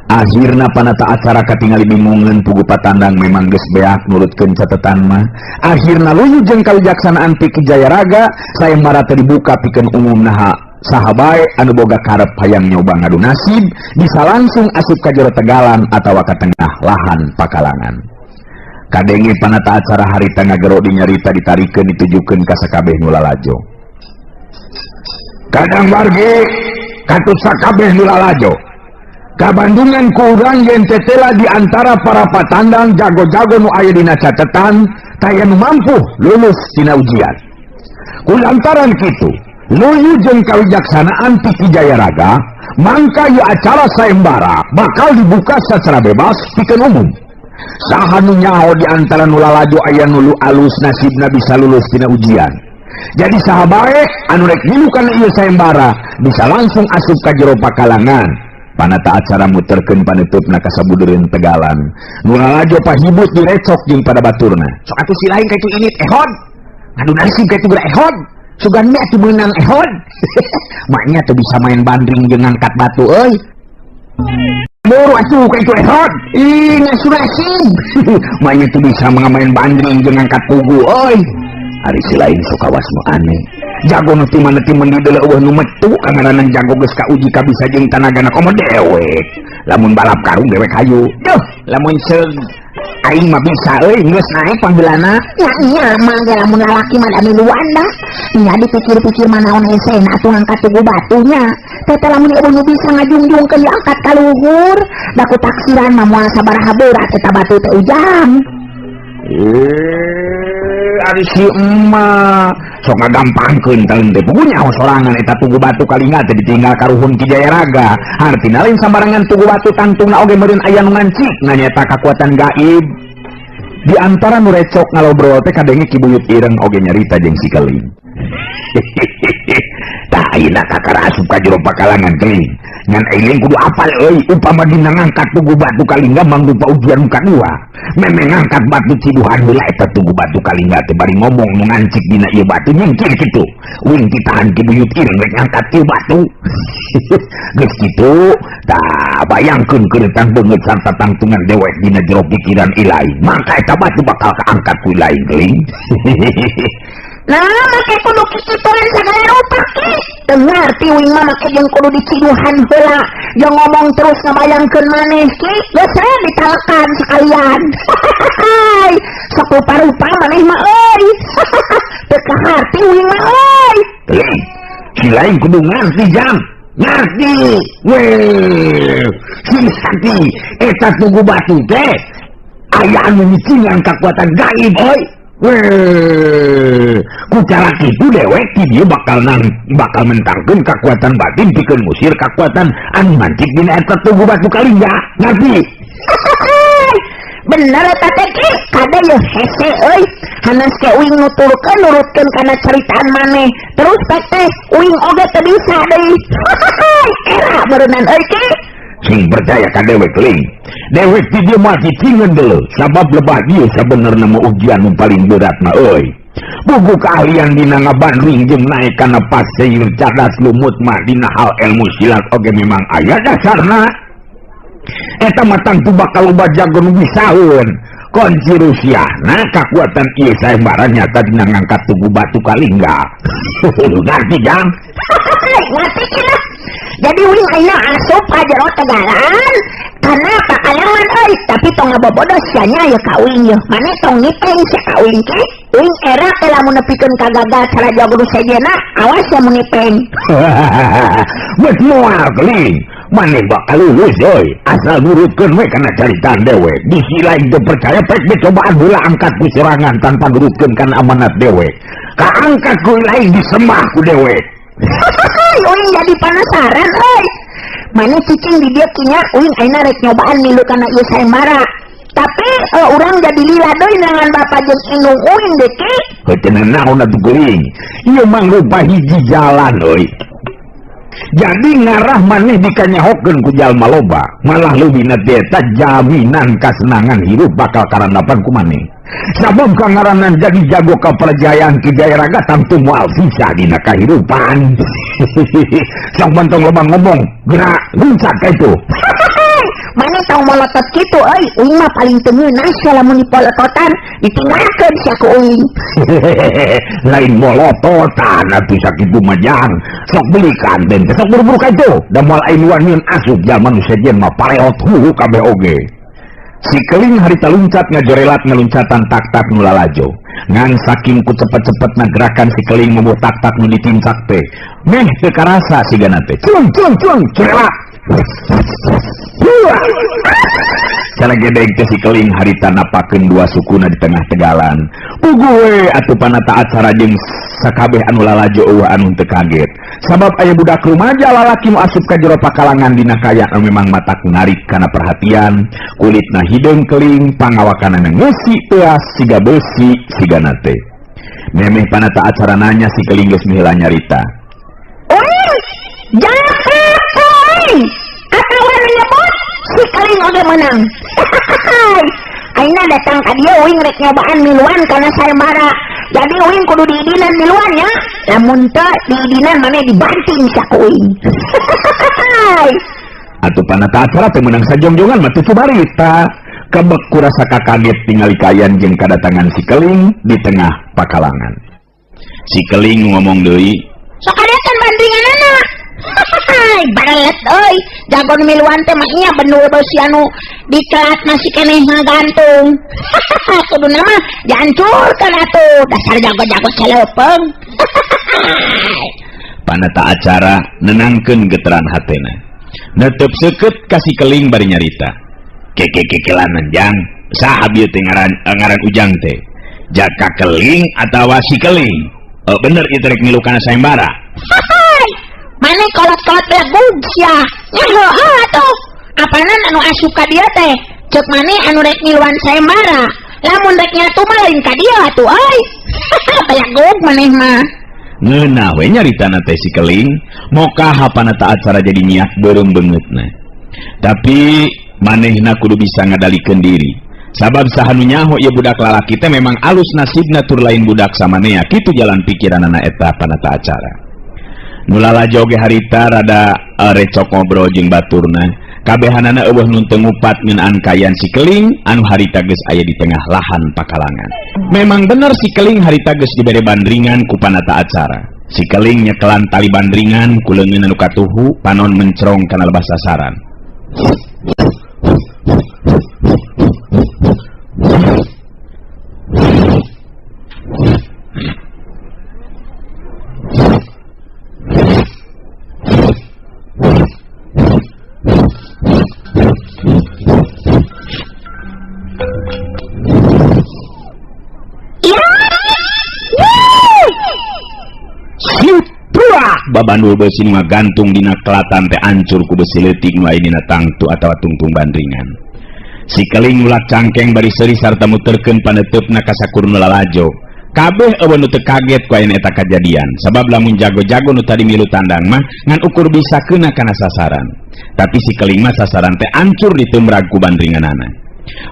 Akhirna panata acara katingali bingungeun pugu patandang memang geus beak nurutkeun catetan mah. Akhirna luyu jeung kawijaksanaan ti Ki Jayaraga sayembara teh dibuka pikeun umum naha saha bae anu boga karep hayang nyoba ngadu nasib bisa langsung asup ka jero tegalan atawa ka tengah lahan pakalangan. Kadenge panata acara harita ngagero dinyarita ditarikeun ditujukeun ka sakabeh nu lalajo. Kadang wargi Katut sakabeh nu lalajo. Kabandungan ku urang yen tetela di antara para patandang jago-jago nu aya dina catetan taya nu mampu lulus tina ujian. Kulantaran kitu, luyu jeung kawijaksanaan ti Ki Jayaraga, mangka ieu acara sayembara bakal dibuka secara bebas pikeun umum. Saha nu nyaho di antara nu lalajo aya nu alus nasibna bisa lulus tina ujian. Jadi saha bae anu rek milu kana ieu sayembara bisa langsung asup ka jero pakalangan. Panata acara muterkeun panutupna ka sabudereun tegalan. Nu lalajo pahibut direcok jeung pada baturna. Sok atuh si lain ka itu init ehod. Ngadu nasib ka itu geura ehod. Sugan mah atuh meunang ehod. Maknya tuh bisa main bandring jeung ngangkat batu euy. Buru atuh ka itu ehod. Ih, ngasu nasib. Maknya tuh bisa main bandring jeung ngangkat tugu euy. Ari si lain sok kawas nu aneh. Jago nu ti mana ti meuni deuleu eueuh nu metu kangaranan jago geus kauji kabisa jeung tanagana komo dewek. Lamun balap karung dewek hayu. Duh, lamun seug aing mah bisa euy geus naek panggeulana. Nya iya mah ge lamun lalaki mah da miluan dah. Nya dipikir-pikir mah naon hesena atuh ngangkat tugu batunya. Teh lamun eueuh nu bisa ngajungjungkeun diangkat ka luhur, da ku taksiran mah moal sabaraha berat eta batu teh ujang. Ari si emak sok ngagampangkeun teh teh puguh nyaho sorangan eta tugu batu kalingga teh ditinggal karuhun Ki Jayaraga. Hartina lain sambarangan tugu batu tangtungna oge meureun aya nu ngancik nanyeta kakuatan gaib. Di antara nu recok ngalobrol teh kadenge Ki Buyut Ireng oge nyarita jeung si Keling. Tah ayeuna kakara asup ka jero pakalangan Keling. Ngan aing kudu apal euy upama dina ngangkat tugu batu kalingga mangrupa ujian nu kadua. Memeh ngangkat batu ciduhan heula eta tugu batu kalingga teh bari ngomong nu ngancik dina ieu batu nyingkir kitu. Wing ditahan Ki Buyut Ireng rek ngangkat ieu batu. Geus kitu tah bayangkeun keuretan beungeut sarta tangtungan dewek dina jero pikiran ilahi. Mangka eta batu bakal kaangkat ku ilahi Keling. Nah, make kudu kikituan sagala rupa ki. Teu ngarti uing mah make jeung kudu diciduhan heula. Jeung ngomong terus ngabayangkeun maneh ki, geus we ditalekan sekalian. Sok rupa-rupa maneh mah euy. Teu kaharti uing mah euy. Keling, si lain kudu ngarti jam. Ngarti. Weh, si ngarti eta tugu batu teh aya anu nyicingan kakuatan gaib euy. Weh, ku cara kitu dewek ti dieu bakal nang bakal mentangkeun kakuatan batin pikeun ngusir kakuatan anu mancik dina eta tugu batu kalingga. Ngarti? Bener eta teh ki, kade yeuh hese euy. Hanas ke uing nuturkeun nurutkeun kana caritaan maneh. Terus teh teh uing oge teu bisa deui. Era beureunan euy ki. Sing percaya ka dewek Ling. Dewek ti dieu mah cicingeun deuleu sabab lebah dieu sabenerna mah ujian nu paling berat mah euy. Buku keahlian dina ngabandring jeung naek kana pasir cadas lumut mah dina hal ilmu silat oge memang aya dasarna. Eta mah tangtu bakal loba jago nu bisaeun. Kunci Rusiahna kakuatan ieu sayembara nyata dina ngangkat tugu batu kalingga. Ngarti jang? Ngarti cenah. Jadi uing ayeuna asup ka jero tegalan kana pakalangan euy, tapi tong ngabobodo sia nya ye ka uing yeuh. Mane tong ngipeng sia ka uing ke? Uing era teh lamun nepikeun ka gagal cara jago nu sejenna, awas sia mun ngipeng. Geus moal Keling. Maneh bakal lulus euy, asal nurutkeun we kana caritaan dewek. Bisi lain teu percaya pek be cobaan heula angkat ku sorangan tanpa nurutkeun kana amanat dewek. Kaangkat ku lain disembah ku dewek. Uing jadi penasaran euy. Mane cicing di dieu kinya uing ayeuna rek nyobaan milu kana ieu sayembara. Tapi urang jadi lila deui neangan bapa jeung indung uing deui ki. Heuh teu naon atuh geuring. Ieu mangrupa hiji jalan euy. Jadi ngarah maneh dikanyahokeun ku jalma loba, malah leuwihna teh eta jaminan kasenangan hirup bakal karandapan ku maneh. Sabab kangaranan jadi jago kaperjayaan Ki Jayaraga tangtu moal sisa dina kahirupan. Sok bantong loba ngomong, gerak luncat ka itu. Maneh tong molotot kitu euy, uing mah paling teu ngeunah sia lamun dipolototan, ditinggalkeun sia ku uing. Lain molototan atuh sakitu mah jang. Sok belikan den teh sok buru-buru ka itu. Da moal aing wanian asup jalma nu sejen mah pareot hulu kabeh oge. Si keling harita luncat ngajorelat ngeluncatan tak-tak nu lalajo. Ngan saking ku cepet-cepetna gerakan si keling mumuh tak-tak nu ditincak teh. Meh teu karasa sigana teh. Cung cung cung jorelat. Cara gedeg teh si keling harita napakeun dua sukuna di tengah tegalan. Puguh we atuh panata acara jeung sakabeh anu lalajo eueuh anu teu kaget. Sabab aya budak rumaja lalaki nu asup ka jero pakalangan dina kaya anu memang matak narik kana perhatian, kulitna hideung keling, pangawakanana ngeusi teuas siga beusi sigana teh. Memeh panata acara nanya si keling geus miheula nyarita. Uing, jaka uing, atawa menyebut si keling oge menang. Aina datang ka dieu uing rek nyobaan miluan kana sayembara. Jadi uing kudu diidinan miluan nya. Lamun teu diidinan maneh dibanting saku uing. Atuh panata acara teh meunang sajongjongan mah teu cumarita. Kebek ku rasa kakaget tingali kayan jeung kadatangan si keling di tengah pakalangan. Si keling ngomong deui, sok adakan bandinganana. Barelet euy, jago nu miluan teh mah nya benul beusi anu dikelat masih keneh ngagantung. Kuduna mah dihancurkeun atuh, dasar jago-jago saleupeng. Panata acara nenangkeun geteran hatena. Netep seukeut ka si keling bari nyarita. Kekekekelanan jang, saha bieu teh ngaran ujang teh? Jaka keling atawa si keling? Bener ieu teh rek milu kana sayembara. Mane kolot-kolot belegug sia. Nya heueuh atuh. Apanan anu asup ka dieu teh? Ceuk mane anu rek miluan sayembara. Lamun rek nyatu mah lain ka dieu atuh euy. Belegug maneh mah. Ngeunah we nyaritana teh si keling, mokaha panata acara jadi nyiak beureum beungeutna. Tapi manehna kudu bisa ngadalikeun diri. Sabab saha nu nyaho ieu budak lalaki teh memang alus nasibna tur lain budak samanea, kitu jalan pikiranana eta panata acara. Nu lalajo ge harita rada recok ngobrol jeung baturna. Kabehanana eueuh nu teu ngupat ngeunaan kayan si keling anu harita geus aya di tengah lahan pakalangan. Memang bener si keling harita geus dibere bandringan ku panata acara. Si keling nyekelan tali bandringan ku leungeun anu katuhu panon mencrong kana lebah sasaran. Babandul besi nu ngagantung dina kelatan teh ancur ku besi leutik nu aya dina tangtu atawa tungtung bandringan. Si keling ngulak cangkeng bari seuri sarta muterkeun paneuteup-na ka sakur nu lalajo. Kabeh eueuh nu teu kaget ku aya eta kajadian, sabab lamun jago-jago nu tadi milu tandang mah ngan ukur bisa keuna kana sasaran. Tapi si keling mah sasaran teh ancur ditumrag ku bandringanana.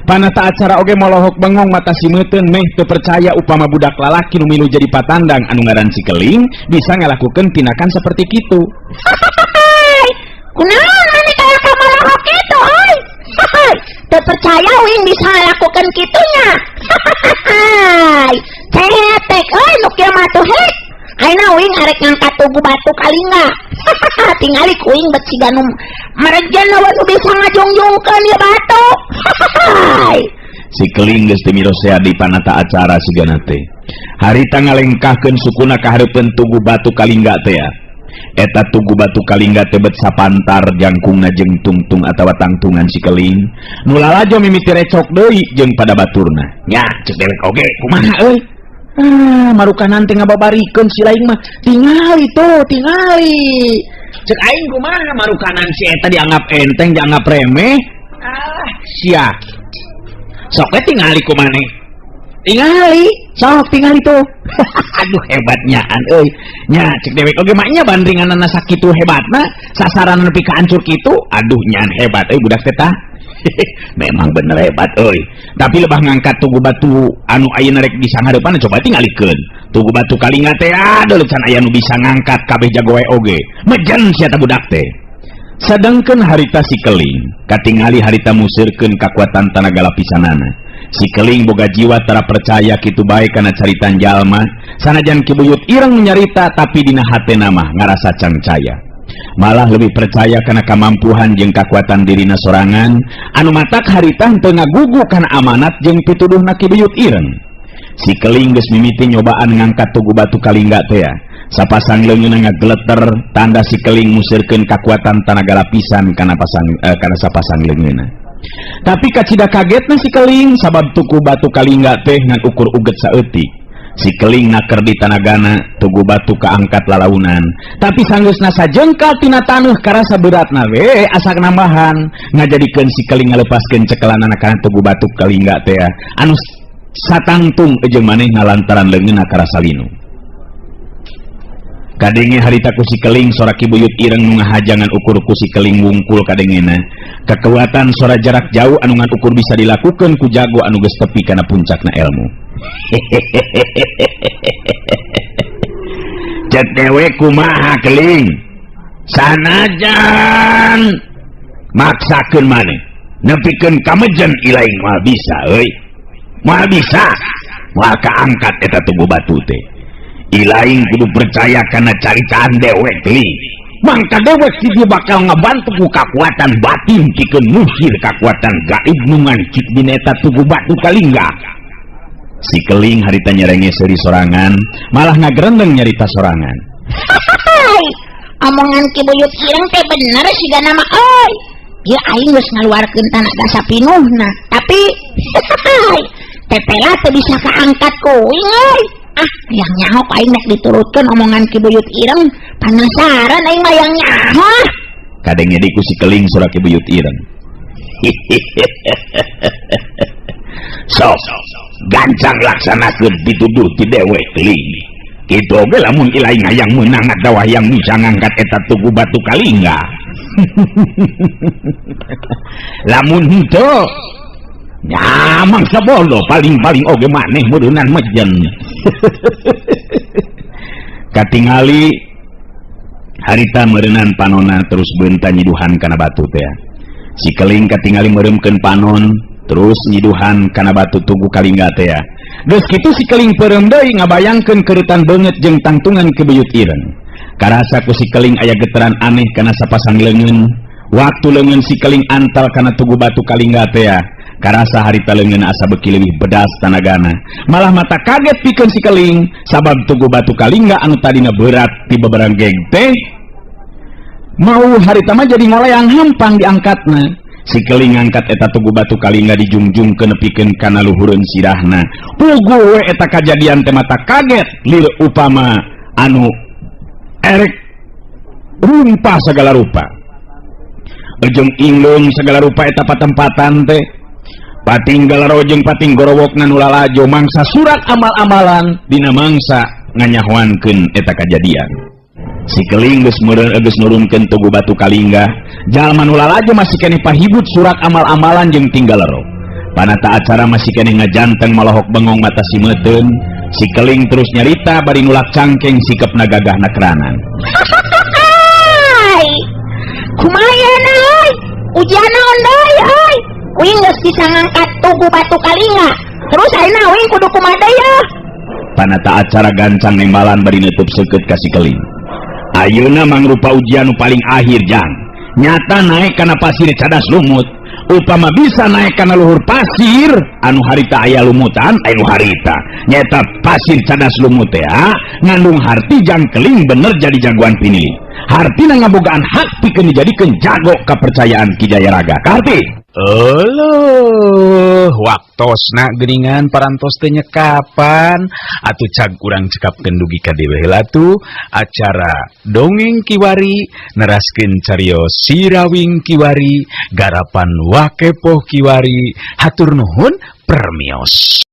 Panata acara oge molohok bengong mata simeuteun meh teu percaya upama budak lalaki nu milu jadi patandang anu ngaran si keling bisa ngalakukeun tindakan seperti kitu. Kunaon maneh kaya ka molohok kitu euy? Teu percaya uing bisa ngalakukeun kitunya. Cetek euy nu kieu mah tuh hek. Ayeuna uing arek ngangkat tugu batu kalingga. Tingali ku uing bet siga nu merejen we nu bisa ngajungjungkeun ieu batu. Si keling geus teu mirosea di panata acara sigana teh. Harita ngalengkahkeun sukuna ka hareupeun tugu batu kalingga teh ya. Eta tugu batu kalingga teh bet sapantar jangkungna jeung tungtung atawa tangtungan si keling. Nu lalajo mimiti recok deui jeung pada baturna. Nya ceuk dewek oge kumaha euy? Ah, marukanan teh ngababarikeun si lain mah. Tingali tuh, tingali. Cek aing kumaha marukanan si eta dianggap enteng, dianggap remeh. Ah, sia. Sok we tingali ku maneh. Tingali, sok tingali tuh. Aduh hebatnyaan euy. Nya cek dewek oge mah nya bandringanana sakitu hebatna, sasaran nepi ka hancur kitu. Aduh nyaan hebat euy budak teh tah. Memang bener hebat euy. Tapi lebah ngangkat tugu batu anu ayeuna rek disanghareupan coba tingalikeun. Tugu batu kalingga teh aduh can aya nu bisa ngangkat kabeh jago wae oge. Mejen sia ta budak teh. Sadengkeun harita si keling, katingali harita musirkeun kakuatan tanaga lapisanana. Si keling boga jiwa tara percaya kitu bae kana caritan jalma, sanajan Ki Buyut ireng nyarita tapi dina hatena mah ngarasa cangcaya. Malah lebih percaya kana kamampuhan jeung kakuatan dirina sorangan, anu matak harita henteu ngagugu kana amanat jeung pituduhna Ki Buyut Ireng. Si Keling geus mimiti nyobaan ngangkat tugu batu kalingga teh. Sapasang leungeunna ngageleter, tanda si Keling musirkeun kakuatan tanaga lapisan kana sapasang leungeunna. Tapi kacida kagetna si Keling sabab tugu batu kalingga teh ngan ukur uget saeutik. Si Keling naker di tanagana, tugu batu kaangkat lalaunan. Tapi sanggeusna sajengkal tina taneuh karasa beratna we asak nambahan, ngajadikeun si Keling ngalepaskeun cekelanana kana tugu batu kalingga teh anu satangtung jeung manehna lantaran leungeunna karasa linu. Kadenge harita ku si Keling sora Ki Buyut Ireng nu ngahajangan ukur ku si Keling wungkul kadengena. Kekuatan sora jarak jauh anu ngan ukur bisa dilakukan ku jago anu geus tepi kana puncakna ilmu. Cek dewe kumaha Keling? Sanajan maksakeun maneh nepikeun kamejen ilaing moal bisa euy. Moal bisa. Moal kaangkat eta tugu batu teh. Ilaing kudu percaya kana caricaan dewek Keling. Mangka dewek si dia bakal ngabantu ku kakuatan batin pikeun musir kakuatan gaib nu ngancik dina eta tugu batu kalingga. Si Keling harita nyerenge seuri sorangan, malah ngagerendeng nyarita sorangan. Hai, omongan Ki Buyut Ireng teh bener sigana mah euy. Ieu aing geus ngaluarkeun tanaga sapinuhna, tapi tetela teu bisa kaangkat ku uing euy. Ah, yang nyaho aing nek diturutkeun omongan Ki Buyut Ireng, panasaran aing mah yang nyaho. Kadenge di ku si Keling sora Ki Buyut Ireng. Sok gancang laksanakeun pituduh ti dewek Keling. Kitu oge lamun ilaing hayang meunang atawa hayang bisa ngangkat eta tugu batu kalingga. Lamun henteu nya mangsa bodoh paling-paling oge maneh meureunnan mejen. Katingali harita meureunnan panonna terus beunta nyiduhan kana batu teh. Si Keling katingali meureumkeun panon terus nyiduhan kana batu tugu kalingga teh. Geus kitu si Keling peureum deui ngabayangkeun keuretan beungeut jeung tangtungan Ki Buyut Ireng. Karasa ku si Keling aya getaran aneh kana sapasang leungeun. Waktu leungeun si Keling antal kana tugu batu kalingga teh. Karasa harita leungeun asa beuki leuwih bedas tanagana. Malah mata kaget pikeun si Keling sabab tugu batu kalingga anu tadina berat ti beberang geg teh mau harita mah jadi ngoleang hampang diangkatna. Si Keling ngangkat eta tugu batu kalingga dijungjungkeun nepikeun kana luhureun sirahna. Puguh we eta kajadian teh mata kaget lir upama anu erek rumpah sagala rupa. Ejeng ingleung sagala rupa eta patempatan teh. Pating galaro jeung pating gorowokna nu lalajo mangsa surat amal-amalan dina mangsa nganyahoankeun eta kajadian. Si Keling geus meureun geus nurunkeun tugu batu kalingga, jalma nu lalajo masih keneh pahibut surat amal-amalan jeung tinggalero. Panata acara masih keneh ngajanteng malohok bengong mata si meuteun. Si Keling terus nyarita bari nulak cangkeng sikepna gagahna keranan. Hai. Kumaha euy? Ujian naon deui euy? Uing geus bisa ngangkat tugu batu kalingga. Terus ayeuna uing kudu kumaha deui yeuh? Panata acara gancang nembalan bari neutup seukeut ka si Keling. Ayeuna mangrupa ujian nu paling akhir jang. Nyata naik kana pasir cadas lumut. Upama bisa naik kana luhur pasir anu harita aya lumutan, anu harita nyata pasir cadas lumut teh ngandung harti jang Keling bener jadi jagoan pinili. Hartina ngabogaan hak pikeun dijadikeun jago kepercayaan Ki Jayaraga. Karti. Euleuh, waktosna geuningan parantos teh nyekapan atuh cag urang cekapkeun dugi ka dewe heula tuh acara dongeng kiwari neraskeun carios Sirawing kiwari garapan Wakepoh kiwari hatur nuhun permios.